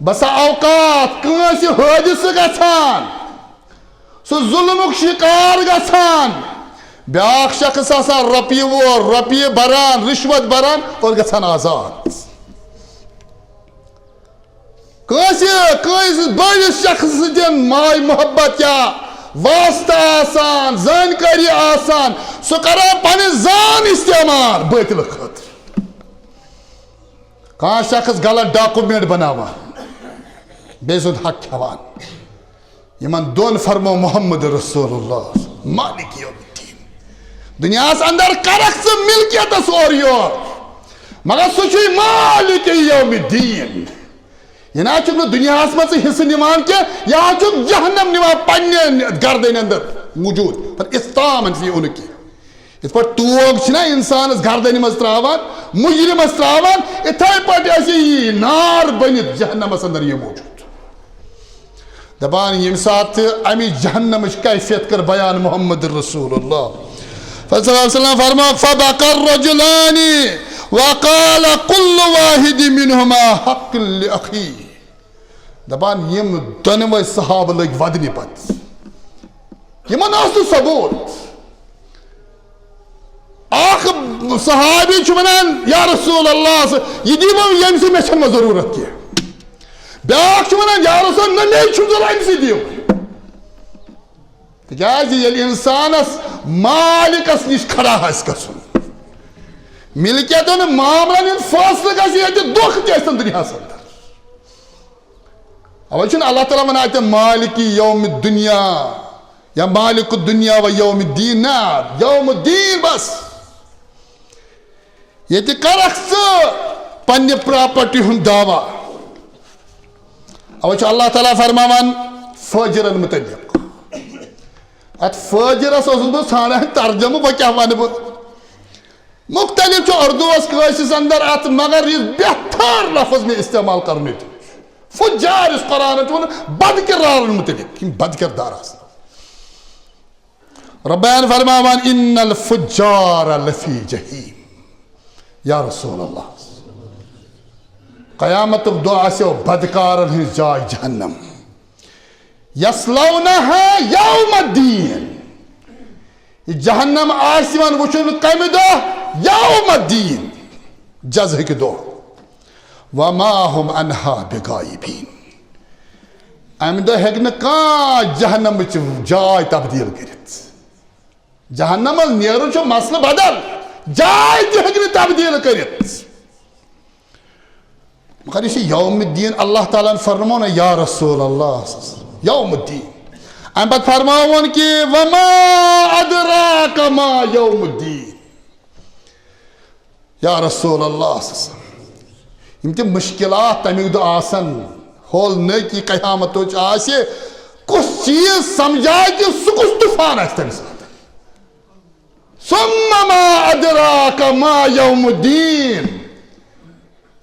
بسا اوقات کٲنٛسہِ حٲدثہٕ گژھان، سُہ ظلمُک شکار گژھان، بیٛاکھ شخص آسان رۄپیہِ وول، رۄپیہِ بران، رشوت بران اور گژھان آزاد۔ کٲنٛسہِ، کٲنٛسہِ بٔڑِس شخص سۭتۍ ماے محبت یا واسطہٕ آسان، زانکٲری آسان، سُہ کران پنٕنۍ زان استعمال باطلہٕ خٲطرٕ۔ کانٛہہ شخص غلط ڈاکومنٹ بناوان، بیٚیہِ سُنٛد حق کھٮ۪وان۔ یِمن دۄن فرمو محمد رسول اللہ مالک یوم الدین۔ دُنیاہس اندر کرکھ ژٕ ملکیتس اورٕ یور، مگر سُہ چھُے مالک یوم الدین۔ یہِ نہ حظ چھُکھ نہٕ دُنیاہس منٛز ژٕ حصہٕ نِوان کینٛہہ، یہِ حظ چھُکھ جہنم نِوان پننہِ گردنہِ اندر موجود۔ پر استامن فی عنقی۔ یِتھ پٲٹھۍ توگ چھِنہ انسانس گردنہِ منٛز تراوان، مجرمس تراوان، اِتھے پٲٹھۍ آسہِ یہِ نار بٔنِتھ جہنمس اندر یہِ موجود۔ دپان ییٚمہِ ساتہٕ تہِ امہِ جہنمٕچ کیفیت کٔر بیان محمد رسول اللہ صلی اللہ علیہ وسلم فرماو، فبکى الرجلان وقال كل واحد منهما حق لأخيه۔ دپان یِم دۄنوے صحابہٕ لٔگۍ ودنہِ پتہٕ، یِمن اوس نہٕ ثبوت۔ اکھ صحابی چھُ ونان، "یا رسول اللہ، یہِ دِیو ییٚمہِ سۭتۍ مےٚ چھَنہٕ وۄنۍ ضروٗرت کینٛہہ۔" بیٛاکھ چھُ ونان، "یا رسول، نہ مےٚ چھُ ضروٗرت، أمۍ سٕے دِیو۔" تِکیٛازِ ییٚلہِ انسانس مالکس نِش کھڑا آسہِ گژھُن، ملکیتن معاملن ہُنٛد فٲصلہٕ گژھِ ییٚتہِ دۄکھٕ تہِ ٲسۍتن دُنیاہس اندر۔ اوے چھُنہٕ اللہ تعالیٰ ونان اتہِ مالک یوم الدنیا یا مالک الدنیا و یوم الدین، نہ، یوم الدین بس۔ ییٚتہِ کرکھ ژٕ پننہِ پراپرٹی ہُنٛد دعویٰ۔ اوے چھُ اللہ تعالیٰ فرماوان فٲجرن متعلق۔ اتھ فٲجرس اوسُس بہٕ ژھانڈان ترجمہٕ، وۄنۍ کیٛاہ ونہٕ بہٕ؟ مختلف چھُ اردوس کٲشرِس اندر اتھ، مگر یُس بہتر لفظ مےٚ استعمال کرُن ییٚتہِ، فجار یُس قرآنن چھُ ونان بدکردارن متعلق، یِم بدکردار آسان۔ ربیان فرماوان، "ان الفجار لفی جحیم۔" یا رسول اللہ، قیامتُک دۄہ آسیو بدکارن ہٕنٛز جاے جہنم۔ یصلونها یوم الدین۔ یہِ جہنم آسہِ یِوان وٕچھُن کمہِ دۄہ؟ یوم الدین، جزہٕکہِ دۄہ۔ وما هم عنها بغائبین۔ امہِ دۄہ ہیٚکہِ نہٕ کانٛہہ جہنمٕچ جاے تبدیل کٔرِتھ۔ جہنم منٛز نیرُن چھُ مسلہٕ بدل، جاے تہِ ہیٚکہِ نہٕ تبدیل کٔرِتھ۔ مگر یہِ چھُ یوم الدین، اللہ تعالیٰ ہن فرموو نا، یا رسول اللہ، یوم الدین۔ امہِ پتہٕ فرماوون کہِ، وما ادراک ما یوم الدین۔ یا رسول اللہ صلی اللہ علیہ وسلم، یِم تہِ مشکلات تَمیُک دۄہ آسن، ہول نہٕ کہِ قیامتٕچ آسہِ، کُس چیٖز سمجھایہِ کہِ سُہ کُس طوفان آسہِ تَمہِ ساتہٕ؟ ثم ما ادراک ما یوم الدین۔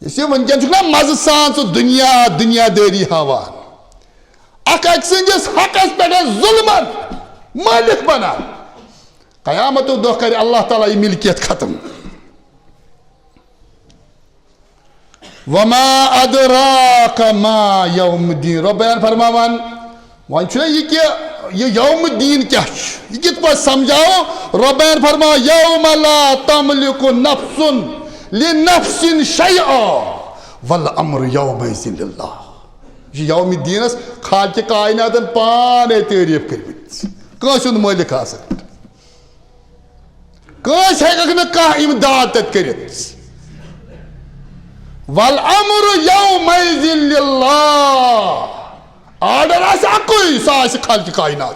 یُس یہِ وٕنکیٚن چھُکھ نا مزٕ سان ژٕ دُنیا، دُنیا دٲری ہاوان، اکھ أکۍ سٕنٛدِس حقس پٮ۪ٹھ ظلمن مٲلِک بنان، قیامتُک دۄہ کرِ اللہ تعالیٰ یہِ ملکیت ختم۔ وما ادراک ما یوم الدین۔ رۄبن فرماوان، وۄنۍ چھُنہ یہِ کہِ یہِ یوم الدین کیٛاہ چھُ؟ یہِ کِتھ پٲٹھۍ سمجھاوو؟ رۄبن فرماوان، یوم لا تملک نفس لنفس شیئا والامر یومئذ للہ۔ یہِ چھُ یوم الدینس خالقِ کائناتن پانے تعریف کٔرمٕتۍ، کٲنٛسہِ ہُنٛد مٲلِک آسان۔ کٲنٛسہِ ہیٚکَکھ نہٕ کانٛہہ اِمداد تَتہِ کٔرِتھ۔ والامر یومئذ للہ۔ آرڈر آسہِ اَکُے، سُہ آسہِ خالقِ کائنات۔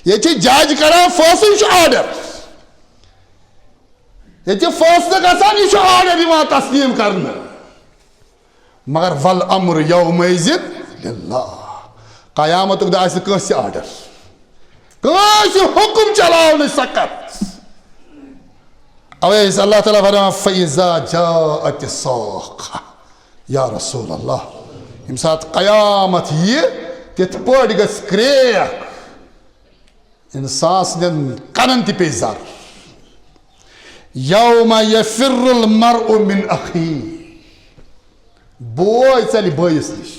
ییٚتہِ چھِ جج کران فٲصلہٕ، یہِ چھُ آرڈر۔ ییٚتہِ چھِ فٲصلہٕ گژھان، یہِ چھُ آرڈر یِوان تسلیٖم کرنہٕ۔ مگر والامر یومئذ للہ۔ قیامتُک دۄہ آسہِ نہٕ کٲنٛسہِ آرڈر، کٲنٛسہِ حکم چلاونٕچ سکت۔ اوے چھُ اللہ تعالیٰ فرماوان، فاذا جاءت الصاخہ۔ یا رسول اللہ، ییٚمہِ ساتہٕ قیامت یِیہِ، تِتھ پٲٹھۍ گژھِ کرٛیک۔ انسان سٕنٛدٮ۪ن کنن تہِ پیٚیہِ زر۔ یوم یفر المرء من اخیہ۔ بوے ژلہِ بٲیِس نِش۔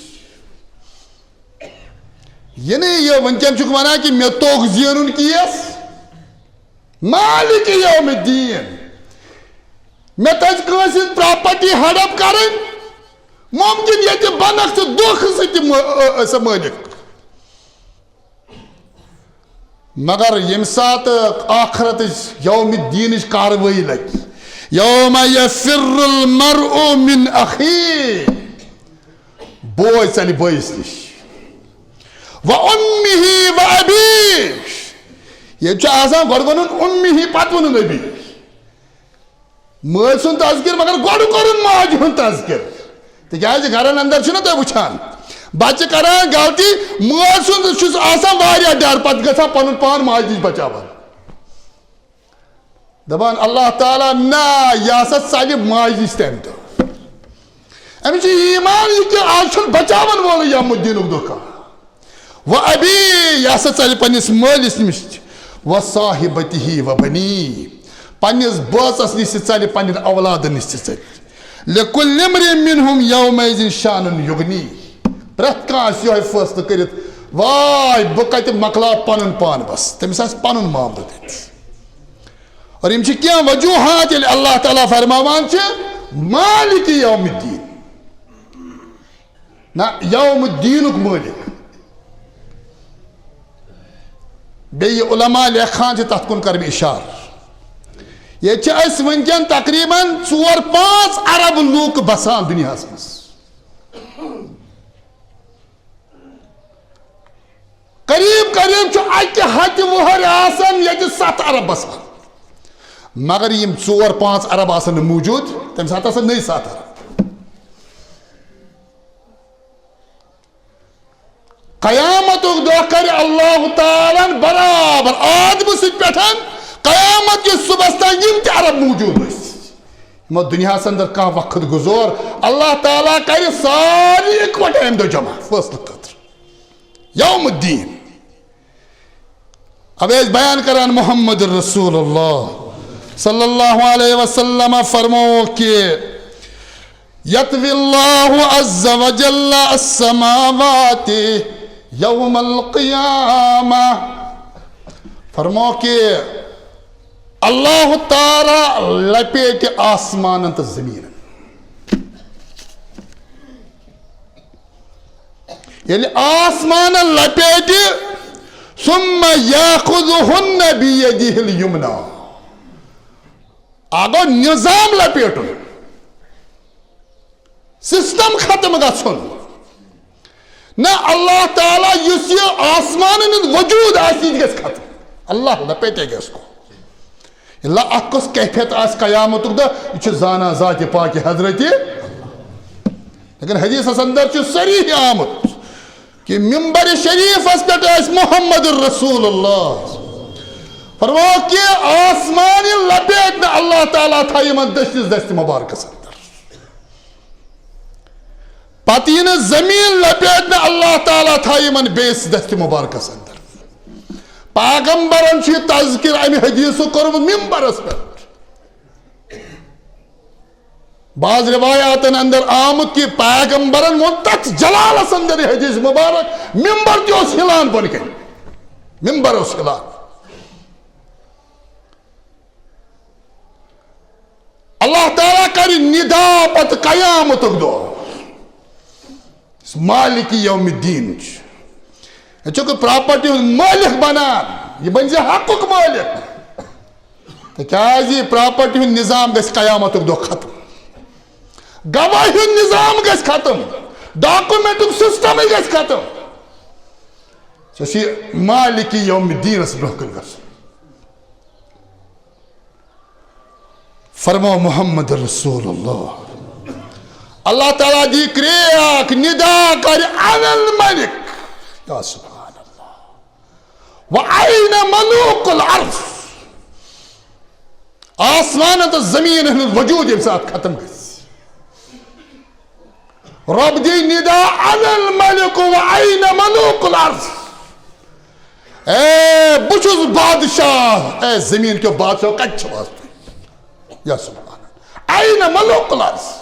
یعنی یہِ وٕنکیٚن چھُکھ ونان کہِ مےٚ توٚگ زینُن کیس، مالک یوم الدین۔ مےٚ تٔج کٲنٛسہِ ہٕنٛز پراپرٹی ہڑپ کرٕنۍ، ممکن ییٚتہِ بنکھ ژٕ دھوکہٕ سۭتۍ تہِ مٲ-، ٲ-، ٲسۍ مٲلک۔ مگر ییٚمہِ ساتہٕ ٲخرتٕچ یوم الدینٕچ کاروٲیی لگہِ، یوم یفر المرء من اخیہ، بوے ژلہِ بٲیِس نِش، و امہ و ابیہ۔ ییٚتہِ چھُ آسان گۄڈٕ ونُن امہ، پتہٕ ونُن ابی۔ مٲلۍ سُنٛد تذکر، مگر گۄڈٕ کوٚرُن ماجہِ ہُنٛد تذکر۔ تِکیٛازِ گرن اندر چھُنہ تُہۍ وٕچھان، بچہِ کران غلطی، مٲلۍ سُنٛد چھُس آسان واریاہ ڈر، پتہٕ گژھان پنُن پان ماجہِ نِش بچاوان۔ دپان اللہ تعالیٰ، نہ، یہِ ہسا ژلہِ ماجہِ نِش تمہِ دۄہ۔ أمِس چھُ ایمان یہِ کہِ آز چھُنہٕ بچاون وولٕے یوم الدینُک دۄہ کانٛہہ۔ و ابی، یہِ ہسا ژلہِ پننِس مٲلِس نِش، و صاحبتہ و بنی، پننِس بٲژس نِش تہِ ژلہِ، پننٮ۪ن اولادن نِش تہِ ژلہِ۔ لکل امرئ منہم یومئذ شأن یغنیہ۔ پرٛٮ۪تھ کانٛہہ آسہِ یِہوٚے فٲصلہٕ کٔرِتھ، واے بہٕ کتہِ مۄکلاو پنُن پان، بس تٔمِس آسہِ پنُن معاملہٕ تتہِ۔ اور یِم چھِ کینٛہہ وجوہات ییٚلہِ اللہ تعالیٰ فرماوان چھِ مالک یوم الدین۔ نہ، یوم الدینُک مٲلِک۔ بیٚیہِ علماء لیکھان چھِ، تَتھ کُن کَرٕ بہٕ اِشارٕ۔ ییٚتہِ چھِ أسۍ وٕنکٮ۪ن تقریباً ژور پانٛژھ ارب لوٗکھ بسان دُنیاہَس منٛز۔ قریب قریب چھُ اَکہِ ہَتہِ وُہٕرۍ آسان ییٚتہِ ستھ ارب بسان۔ مگر یِم ژور پانٛژھ ارب آسن نہٕ موٗجوٗد، تَمہِ ساتہٕ آسن نٔے ستھ ارب۔ قیامتُک دۄہ کرِ اللہ تعالیٰ ہن برابر آدمہٕ سۭتۍ پٮ۪ٹھ قیامت کِس صبحس تام یِم تہِ عرب موجود ٲسۍ۔ یِمو دُنیاہس اندر کانٛہہ وقت گُزور، اللہ تعالیٰ کرِ سارے اکوٹہٕ امہِ دۄہ جمع فٲصلہٕ خٲطرٕ۔ یوم الدین۔ اب ٲسۍ بیان کران محمد رسول اللہ صلی اللہ علیہ وسلم فرمو کہ یطوی اللہ عز وجل السماوات یوم القیامہ۔ فرمو کہ اللہ تعالیٰ لپیٹہِ آسمانن تہٕ زمینن۔ ییٚلہِ آسمانن لپیٹہِ، ثم يأخذهن بيده اليمنى۔ اگو نظام لپیٹن، سسٹم ختم گژھن۔ نہ، اللہ تعالیٰ یُس یہِ آسمانن ہُنٛد وجود آسہِ، یہِ تہِ گژھِ ختم۔ اللہ لپیٹے گژھِ کو۔ اللہ اتھ کۄس کیفیت آسہِ قیامتُک دۄہ، یہِ چھُ زانان ذاتِ پاکِ حضرتِ۔ لیکن حدیثس اندر چھُ صریح آمُت کہ ممبر شریفس پٮ۪ٹھ ٲسۍ محمد رسول اللہ۔ فرماو کہ آسمان ییٚلہِ لپیٹ نہٕ، اللہ تعالیٰ تھایہِ یِمن دٔچھنِس دستِ مبارکس اندر۔ پتہٕ یی نہٕ زمین لپیٹ نہٕ، اللہ تعالیٰ تھایہِ یِمن بیٚیِس دستِ مبارکس اندر۔ پیغمبرن چھُ یہِ تذکر امہِ حدیثُک کوٚرمُت ممبرس پٮ۪ٹھ۔ بعض روایاتن اندر آمُت کہ پیغمبرن ووٚن تتھ جلالس اندر یہِ حدیث مبارک، ممبر تہِ اوس ہلان بۄنہٕ کنہِ، ممبر اوس ہلان۔ اللہ تعالیٰ کرِ ندا پتہٕ قیامتُک دۄہ، یُس مالک یوم الدین چھُ۔ یہِ چھُ پراپرٹی ہُنٛد مٲلِک بنان، یہِ بنہِ زِ حقُک مٲلِک۔ تِکیازِ یہِ پراپرٹی ہُنٛد نظام گژھِ قیامتُک دۄہ ختم، گواہی ہُنٛد نظام گژھِ ختم، ڈاکومنٹُک سسٹمٕے گژھِ ختم۔ سُہ چھُ مالک یوم الدینس برونٛہہ کُن گژھُن۔ فرماو محمد رسول اللہ۔ اللہ تعالیٰ دی کریک، ندا کرِ، انا الملک۔ یا سبحان اللہ۔ و این ملوک الارض۔ آسمان تہٕ زمین ہُنٛد وجود ییٚمہِ ساتہٕ ختم گژھِ، رۄب دی ندا، انا الملک و این ملوک الارض۔ اے، بہٕ چھُس بادشاہ، اے زمین کیو بادشاہ، کتہِ چھِو آز تُہۍ؟ یا سبحان اللہ۔ این ملوک الارض۔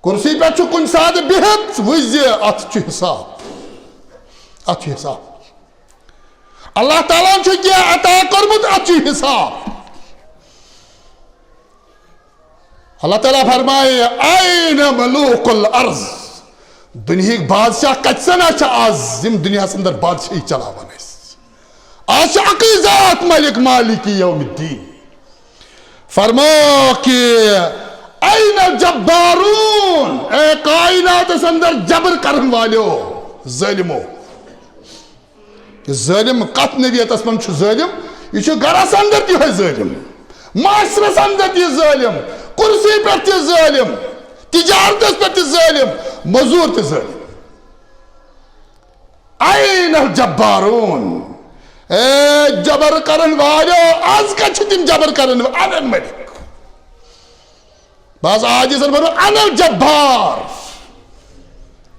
کرسی پٮ۪ٹھ چھُ کُنہِ ساتہٕ بِہِتھ، وٕچھ زِ اتھ چھُ حساب، اتھ چھُ حساب۔ اللہ تعالیٰ ہن چھُ کینٛہہ عطا کوٚرمُت، اتھ چھُ حساب۔ اللہ تعالیٰ فرمایہِ، "این ملوک الارض؟" دُنیہٕکۍ بادشاہ کتہِ سنا چھِ آز، یِم دُنیاہس اندر بادشاہی چلاوان ٲسۍ؟ آز چھُ اکٕے ذات ملک مالک یوم الدین۔ فرمو کہ، "این الجبارون؟" اے کائناتس اندر جبر کرن والیو، ظالمو۔ کہ ظٲلم کتھ نوعیتس منٛز چھُ ظٲلم؟ یہِ چھُ گرس اندر تہِ یِہوٚے ظٲلم، معاشرس اندر تہِ ظٲلم، کرسی پٮ۪ٹھ تہِ ظٲلم، تجارتس پٮ۪ٹھ تہِ ظٲلم، مزور تہِ ظٲلم۔ این الجبارون؟ اے جبر کرن والو، از کتہِ چھِ تِم جبر کرن وٲلۍ؟ انا الملک۔ بس عاجزن ونو، انا الجبار،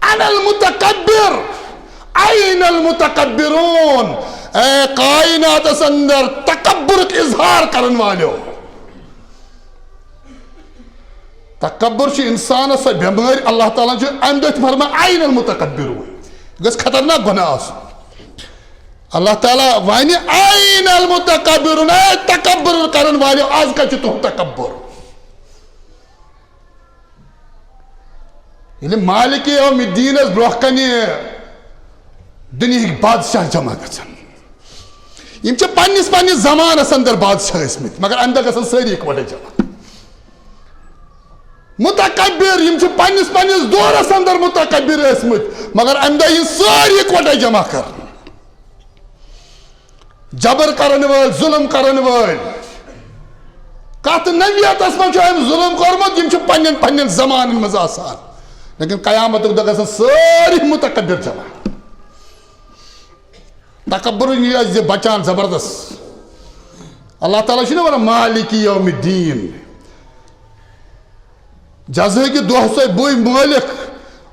انا المتکبر، این المتکبرون؟ اے کائناتس اندر تکبرک اظہار کرن والیو۔ تکبر چھُ انسانس سۄ بٮ۪مٲرۍ، اللہ تعالیٰ ہن چھُ امہِ دۄہ تہِ فرماوان، این المتکبرون۔ یہِ گژھِ خطرناک گۄناہ آسُن۔ اللہ تعالیٰ ونہِ، این المتکبرون؟ اے تکبر کرن والیو، از کتہِ چھُ تُہُنٛد تکبر؟ ییٚلہِ مالک یوم الدینس برونٛہہ کنہِ دُنیہٕکۍ بادشاہ جمع گژھن، یِم چھِ پننِس پننِس زمانس اندر بادشاہ ٲسمٕتۍ، مگر امہِ دۄہ گژھن سٲری اکوٹے جمع۔ متکبر، یِم چھِ پننِس پننِس دورس اندر متکبر ٲسمٕتۍ، مگر امہِ دۄہ یِن سٲری اکوٹے جمع کرنہٕ۔ جبر کرن وٲلۍ، ظلم کرن وٲلۍ، کتھ نوعیتس منٛز چھُ أمۍ ظلم کوٚرمُت؟ یِم چھِ پننٮ۪ن پننٮ۪ن زمانن منٛز آسان، لیکن قیامتُک دۄہ گژھن سٲری متکبر جمع۔ تکبر یہِ آسہِ زِ بچان زبردست۔ اللہ تعالیٰ چھُنہ ونان مالک یوم الدین، جزاہٕکہِ دۄہ سُے بٕے مٲلِک،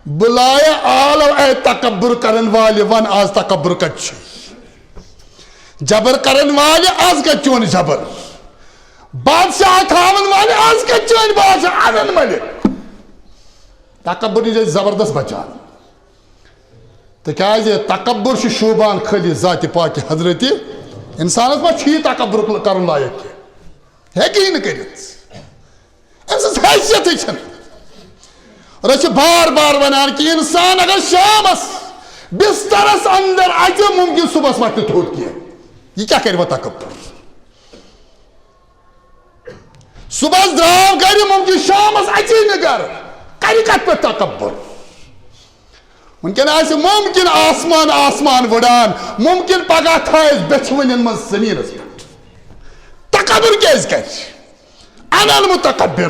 بہٕ لایہِ عالم۔ اے تکبر کرن والہِ، ون آز تکبر کتہِ چھُے؟ جبر کرن والہِ، آز کتہِ چون جبر؟ بادشاہ تھاون والہِ، آز کتہِ چٲنۍ بادشاہ؟ انا الملک۔ تکبر نِش ٲسۍ زبردست بچان۔ تِکیازِ تکبر چھُ شوٗبان خٲلی ذاتِ پاکِ حضرتِ۔ انسانس ما چھُ یہِ تکبر کرُن لایق کینٛہہ؟ ہیٚکہِ یہِ نہٕ کٔرِتھ۔ أمۍ سٕنٛز حیثیتٕے چھَنہٕ۔ اور أسۍ چھِ بار بار وَنان کہِ اِنسان اگر شامَس بسترس اندر اژِ، ممکن صبحس وۄتھِ نہٕ تھوٚد کینٛہہ۔ یہِ کیٛاہ کرِ وۄنۍ تکبر؟ صبحس درٛاو گرِ، ممکن شامس اژی نہٕ گرٕ۔ کرِ کتھ پٮ۪ٹھ تکبر؟ وٕنکٮ۪ن آسہِ ممکن آسمان آسمان وٕڑان، ممکن پگاہ تھایس بیٚچھوٕنٮ۪ن منٛز زٔمیٖنس پٮ۪ٹھ۔ تکبر کیٛازِ کرِ؟ انا المتکبر،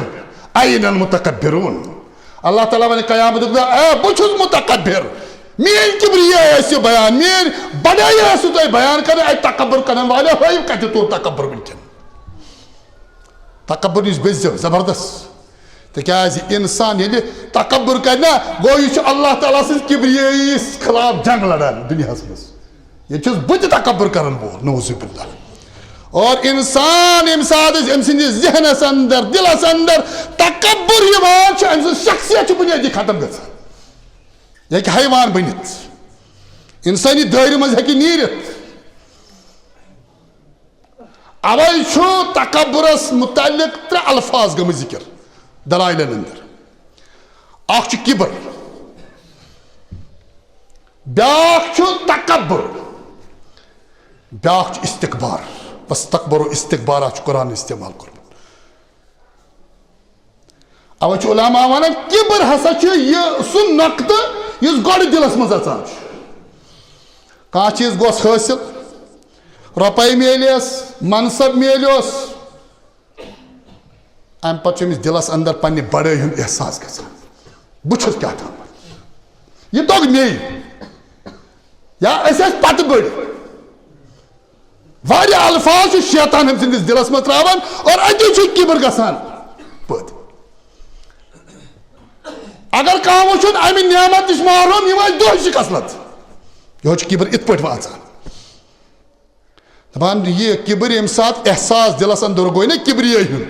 این المتکبرون؟ اللہ تعالیٰ ونہِ قیامتُک دۄہ، اے، بہٕ چھُس متکبر، میٲنۍ کبریائی آسہِ بیان، میٲنۍ بڑٲیی آسہِ تۄہہِ بیان کرٕنۍ۔ اے تکبر کرن والے، ہٲیِو کتہِ توٚر تکبر وٕنکٮ۪ن؟ تکبر نِش بٔزِو زبردست، تِکیازِ انسان ییٚلہِ تکبر کرِ نا، گوٚو یہِ چھُ اللہ تعالیٰ سٕنٛز کبریائی خلاف جنگ لڑان دُنیاہس منٛز۔ ییٚتہِ چھُس بہٕ تہِ تکبر کرن وول، نعوذ باللہ۔ اور انسان ییٚمہِ ساتہٕ أسۍ أمۍ سٕنٛدِس ذہنس اندر، دلس اندر تکبر یِوان چھُ، أمۍ سٕنٛز شخصیت چھِ بنیٲدی ختم گژھان۔ یہِ ہیٚکہِ حیوان بٔنِتھ، انسٲنی دٲیرٕ منٛز ہیٚکہِ نیٖرِتھ۔ اوے چھُ تکبرس متعلق ترٛےٚ الفاظ گٔمٕتۍ ذکر دلائلن اندر۔ اکھ چھُ کبر، بیاکھ چھُ تکبر، بیاکھ چھُ استکبار۔ بس تکبر و استکبارا چھُ قرآن استعمال کوٚرمُت۔ اوے چھُ علماء ونان، کبر ہسا چھُ یہِ سُہ نۄقطہٕ یُس گۄڈٕ دلس منٛز اژان چھُ۔ کانٛہہ چیٖز گوٚژھ حٲصِل، رۄپے میلیس، منصب میلیوس، امہِ پتہٕ چھُ أمِس دلس اندر پننہِ بڑٲے ہُنٛد احساس گژھان، بہٕ چھُس کیٛاہ تام، یہِ توٚگ مے، یا أسۍ ٲسۍ پتہٕ بٔڑۍ۔ واریاہ الفاظ چھُ شیطان أمۍ سٕنٛدِس دِلس منٛز ترٛاوان اور اَتی چھُ کِبر گژھان پٲدٕ۔ اگر کانٛہہ وٕچھُن اَمہِ نعمت نِش محروم، یِم ٲسۍ دۄہچہِ خصلت۔ یِہوٚے چھُ کِبر یِتھ پٲٹھۍ واژان۔ دَپان، یہِ کِبر ییٚمہِ ساتہٕ احساس دِلس اندر گوٚو نا کِبریٲیی ہُنٛد،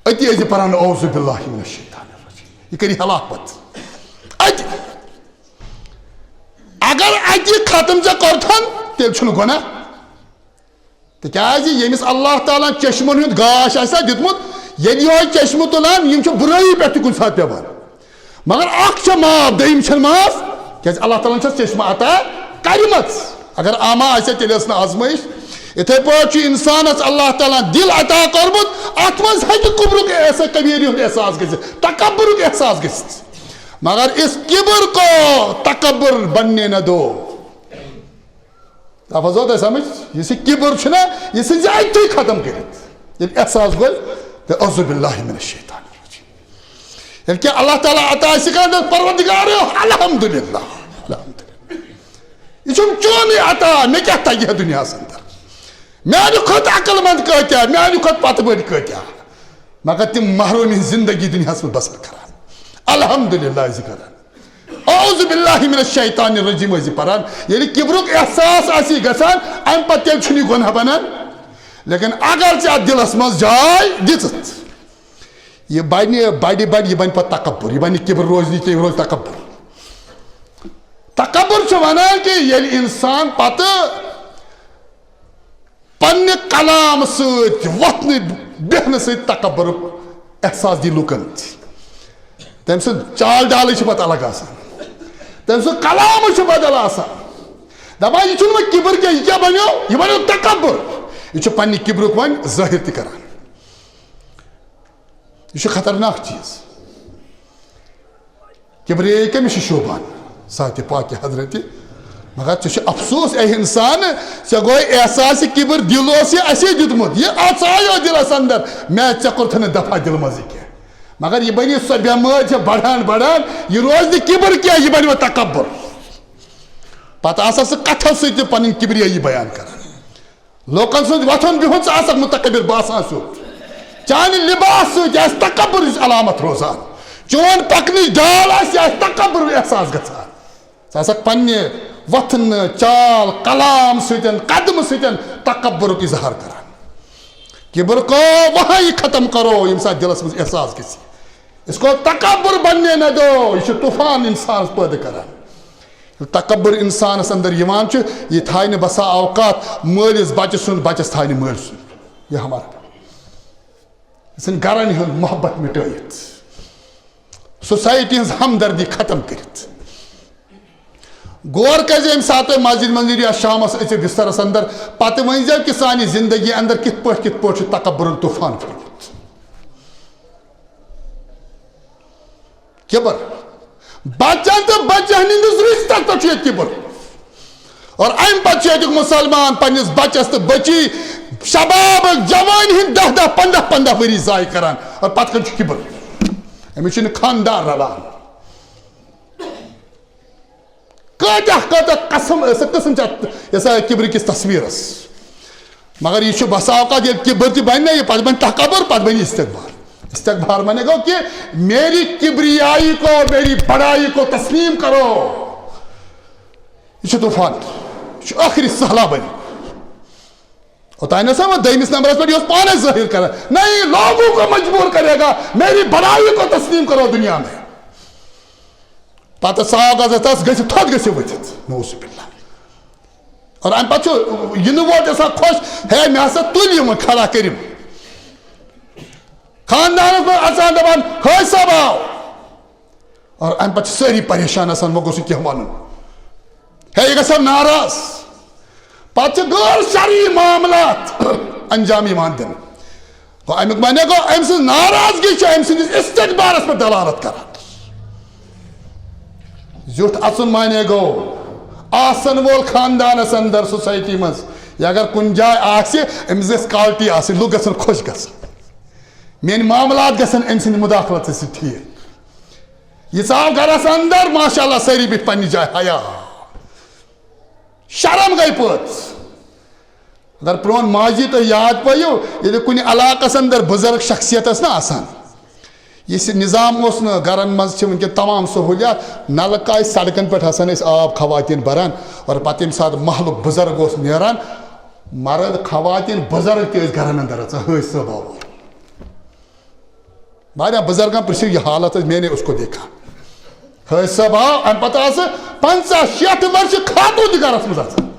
أتی ٲسۍ زِ پران، "اعوذ باللہ من الشیطان الرجیم"۔ یہِ کٔرِو ہلاک پتہٕ۔ اَتہِ۔ اگر اَتہِ ختم ژےٚ کوٚرتھن، تیٚلہِ چھُنہٕ گۄناہ۔ تِکیٛازِ ییٚمِس اللہ تعالیٰ ہن چشمن ہُنٛد گاش آسہِ ہا دیُتمُت، ییٚلہِ یِہوٚے چشمہٕ تُلان، یِم چھِ بُرٲیی پٮ۪ٹھ تہِ کُنہِ ساتہٕ پٮ۪وان۔ مگر اکھ چھےٚ معاف، دوٚیِم چھَنہٕ معاف، کیٛازِ اللہ تعالیٰ ہن چھَس چشمہٕ عطا کَرِمَژ۔ اگر اعمیٰ آسہِ ہا، تیٚلہِ ٲس نہٕ آزمٲیِش۔ یِتھَے پٲٹھۍ چھُ اِنسانَس اللہ تعالیٰ ہن دِل عطا کوٚرمُت، اَتھ منٛز ہیٚکہِ کُبرُک احساس، کبیٖری ہُنٛد احساس گٔژھِتھ، تکبرُک احساس گٔژھِتھ۔ مگر اس کبر کو تکبر بننے نہ دو۔ لفظ آو تۄہہِ سمجھ؟ یُس یہِ کِبر چھُنہ، یہِ ژھٕنۍ زِ اَتہِ تھٕے ختم کٔرِتھ۔ ییٚلہِ احساس گوٚو، تہٕ اعوذ باللہ من الشیطان الرجیم۔ ییٚلہِ کینٛہہ اللہ تعالیٰ عطا آسہِ کران، دَپہِ، "پروردگارو، الحمدللہ، الحمدللہ۔ یہِ چھُم چونُے عطا، مےٚ کیٛاہ تَگہِ ہا دُنیاہَس اندر؟ میٛانہِ کھۄتہٕ عقل مند کۭتیٛاہ، میٛانہِ کھۄتہٕ پتہٕ بٔڑۍ کۭتیٛاہ؟" مگر تِم محرومی ہٕنٛز زندگی دُنیاہَس منٛز بسر کران۔ الحمدللہ ٲسۍ کران۔ اعوذ باللہ من الشیطان الرجیم ٲسۍ پران۔ ییٚلہِ کِبرُک احساس آسی گژھان، اَمہِ پتہٕ تیٚلہِ چھُنہٕ یہِ گۄناہ بنان۔ لیکن اگر ژےٚ اَتھ دِلَس منٛز جاے دِژٕتھ، یہِ بنہِ بڑِ بڑِ، یہِ بنہِ پتہٕ تکبر، یہِ بنہِ کِبر روزِ نہٕ کینٛہہ، یہِ روزِ تکبر۔ تکبر چھُ ونان کہِ ییٚلہِ انسان پتہٕ پننہِ کلام سۭتۍ، وۄتھنہٕ بیہنہٕ سۭتۍ تکبرُک احساس دی لوٗکن تہِ۔ تٔمۍ سُنٛد چال ڈالٕے چھِ پتہٕ الگ آسان، تٔمۍ سُنٛد کلامٕے چھُ بدل آسان۔ دپان، یہِ چھُنہٕ وۄنۍ کِبر کینٛہہ، یہِ کیٛاہ بنیو؟ یہِ بنیو تکبر۔ یہِ چھُ پننہِ کِبرُک وۄنۍ ظٲہِر تہِ کران۔ یہِ چھُ خطرناک چیٖز۔ کبریائی کٔمِس چھِ شوٗبان؟ ذاتِ پاکِ حضرتِ۔ مگر ژےٚ چھُ افسوس، اے انسان، ژےٚ گوٚوے احساسِ کبر، دِل اوس یہِ اَسے دیُتمُت، یہِ اژایو دِلس اندر، مےٚ ژےٚ کوٚرتھٕ نہٕ دفع دِلہٕ منٛزٕے کینٛہہ۔ مگر یہِ بنہِ سۄ بٮ۪مٲرۍ چھےٚ بڑان بڑان، یہِ روزِ نہٕ کبر کینٛہہ، یہِ بنہِ وۄنۍ تکبر۔ پتہٕ آسان سُہ کتھو سۭتۍ تہِ پنٕنۍ کبریٲیی بیان کران۔ لوٗکن سُنٛد وۄتھُن بِہُن ژٕ آسکھ متکبر باسان سیوٚد۔ چانہِ لباس سۭتۍ آسہِ تکبرٕچ علامت روزان۔ چون پکنٕچ ڈال آسہِ، یہِ آسہِ تکبرُک احساس گژھان۔ ژٕ آسکھ پننہِ وۄتھنہٕ، چال، کلام سۭتۍ، قدمہٕ سۭتۍ تکبرُک اظہار کران۔ کبر کو وہاں ختم کرو، ییٚمہِ ساتہٕ دِلس منٛز احساس گژھِ۔ اس کو تکبر بننے نہ دو، یہِ چھُ طوفان انسانس پٲدٕ کران۔ ییٚلہِ تکبر انسانس اندر یِوان چھُ، یہِ تھاوِ نہٕ بسا اوقات مٲلِس بچہٕ سُنٛد، بچس تھاوِ نہٕ مٲلۍ سُنٛد۔ یہ ہمارا، یہِ ژھٕنہِ گرن ہُنٛد محبت مٹٲیِتھ، سوسائٹی ہٕنٛز ہمدردی ختم کٔرِتھ۔ غور کٔرۍ زِ ییٚمہِ ساتہٕ تُہۍ مسجد منٛز نیٖرِو یا شامس أژِو بسترس اندر، پتہٕ ؤنۍ زیو کہِ سانہِ زندگی اندر کِتھ پٲٹھۍ، کِتھ پٲٹھۍ چھُ تکبرُن طوفان پھوٚرمُت۔ کِبر۔ بچن تہٕ بچن ہٕنٛدِس رشتس پٮ۪ٹھ چھُ ییٚتہِ کِبر۔ اور امہِ پتہٕ چھُ ییٚتیُک مسلمان پننِس بچس تہٕ بچی شبابک جوانۍ ہٕنٛدۍ دَہ دَہ پنٛداہ پنٛداہ ؤری ضایع کران۔ اور پتہٕ کَنہِ چھُ کِبر۔ أمِس چھُنہٕ خاندار رلان۔ کۭتیاہ کۭتیاہ قسم، سُہ قسم چھِ اَتھ، یہِ سا کِبرٕ کِس تصویٖرس۔ مگر یہِ چھُ بسا اوقات ییٚلہِ کِبر تہِ بنہِ نہ، یہِ پتہٕ بنہِ تکبر، پتہٕ بنہِ استکبار۔ استکبار معنی گوٚو کہ میری کبریائی کو، میری بڑائی کو تسلیم کرو۔ یہِ چھُ طوفان، یہِ چھُ ٲخری سہلابن۔ اوتانۍ اوس نہ وۄنۍ دوٚیمِس نمبرس پٮ۪ٹھ، یہِ اوس پانے ظٲہِر کران، نہیں، لوگوں کو مجبور کرے گا، میری بڑائی کو تسلیم کرو دنیا میں۔ پتہٕ ژاو گژھِ تس گژھِ تھوٚد گژھِ ؤتھِتھ، نعوذ باللہ۔ اور امہِ پتہٕ چھُ یِنہٕ وول تہِ آسان خۄش، ہے، مےٚ ہسا تُلۍ یِم وۄنۍ، کھڑا کٔرِم۔ خاندانس منٛز اژان دپان، حٲج صٲب آو۔ اور امہِ پتہٕ چھِ سٲری پریشان آسان، وۄنۍ گوٚژھ نہٕ کینٛہہ ونُن۔ ہے، یہِ گژھِ ہا ناراض۔ پتہٕ چھِ غٲر شرعی معاملات انجام یِوان دِنہٕ۔ گوٚو، امیُک معنی گوٚو، أمۍ سٕنٛز ناراضگی چھِ أمۍ سٕنٛدِس استکبارس پٮ۪ٹھ دلالت کران۔ زیُٹھ اژُن معنی گوٚو، آسن وول خاندانس اندر، سوسایٹی منٛز، یہِ اگر کُنہِ جایہِ آسہِ، أمِس گژھِ کالٹی آسٕنۍ، لُکھ گژھن خۄش گژھٕنۍ، میٲنۍ معاملات گژھن أمۍ سٕنٛدِ مداخلتہٕ سۭتۍ ٹھیٖک۔ یہِ ژاو گرس اندر، ماشاء اللہ، سٲری بیٖٹھۍ پننہِ جایہِ، حیا، شرم گٔے پٲژ۔ اگر پرون ماضی تُہۍ یاد پٲیِو، ییٚلہِ کُنہِ علاقس اندر بُزرگ شخصیت ٲس نہ آسان، یہِ نظام اوس نہٕ، گرن منٛز چھِ وٕنکیٚن تمام سہوٗلیات، نلکہٕ آسہِ، سڑکن پٮ۪ٹھ آسان ٲسۍ آب خواتین بران، اور پتہٕ ییٚمہِ ساتہٕ محلُک بُزرگ اوس نیران، مرد، خواتین، بُزرگ تہِ ٲسۍ گرن اندر اژان، حٲج صٲب آو۔ واریاہ بُزرگن پرژھِو یہِ حالت، حٲج، میں نے اس کو دیکھا۔ حٲج صٲب آو، امہِ پتہٕ آسہٕ پنژاہ شیٹھ ؤرشہِ خاتوٗن تہِ گرس منٛز اژان۔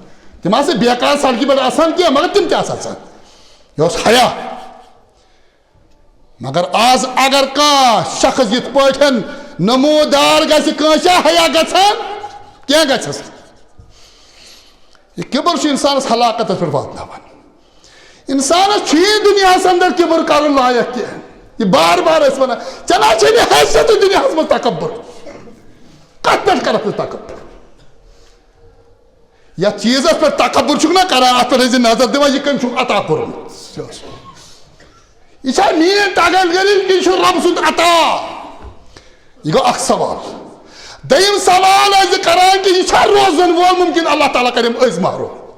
تِم آسہٕ بیکار سڑکہِ پٮ۪ٹھ آسان کینٛہہ، مگر تِم تہِ آسہٕ اژان۔ یہِ اوس حیا۔ مگر آز اگر کانٛہہ شخص یِتھ پٲٹھۍ نمودار گژھِ، کٲنٛسہِ حیا گژھان؟ کینٛہہ گژھٮ۪س نہٕ۔ یہِ کِبر چھُ انسانس ہلاکتس پٮ۪ٹھ واتناوان۔ انسانس چھُ یہِ دُنیاہس اندر کِبر کرُن لایق کینٛہہ۔ یہِ بار بار ٲسۍ ونان، ژےٚ نہ چھے نہٕ حیثیتٕے دُنیاہس منٛز تکبر۔ کتھ پٮ۪ٹھ کرکھ ژٕ تکبر؟ یتھ چیٖزس پٮ۪ٹھ تکبر چھُکھ نہ کران، اتھ پٮ۪ٹھ ٲسۍ زِ نظر دِوان، یہِ کٔمۍ چھُکھ عطا کوٚرمُت؟ یہِ چھا میٲنۍ تگل گٔری، یہِ چھُ رب سُنٛد عطا؟ یہِ گوٚو اکھ سوال۔ دوٚیِم سوال ٲسۍ زِ کران کہِ یہِ چھا روزن وول، ممکن اللہ تعالیٰ کریم أزۍ محروم۔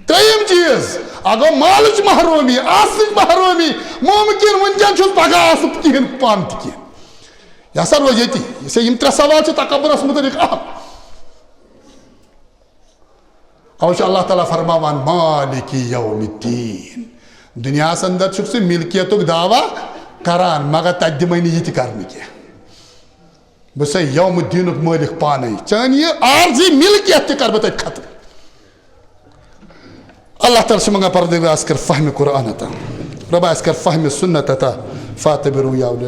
ترٛیٚیِم چیٖز، اگر مالٕچ محرومی، آسنٕچ محرومی، ممکن وٕنکیٚن چھُس پگاہ آسُن کِہیٖنۍ پانہٕ تہِ کینٛہہ۔ یہِ ہسا روزِ ییٚتی۔ یہِ چھا یِم ترٛےٚ سوال چھِ تکبرس مُتعلق اہم۔ اوٕ چھُ اللہ تعالیٰ فرماوان، مالک یوم الدین۔ دُنیاہس اندر چھُکھ ژٕ ملکیتُک دعویٰ کران، مگر تتہِ دِمے نہٕ یہِ تہِ کرنہٕ کینٛہہ۔ بہٕ چھُسے یوم الدینُک مٲلک پانے۔ چٲنۍ یہِ عارضی ملکیت تہِ کرٕ بہٕ تتہِ ختم۔ اللہ تعالیٰ چھُ منٛگان، پروردگار، اَسہِ کر فہمِ قرآن عطا۔ رۄبا، اَسہِ کر فہمِ سنت عطا۔ فاعتبروا یا اولی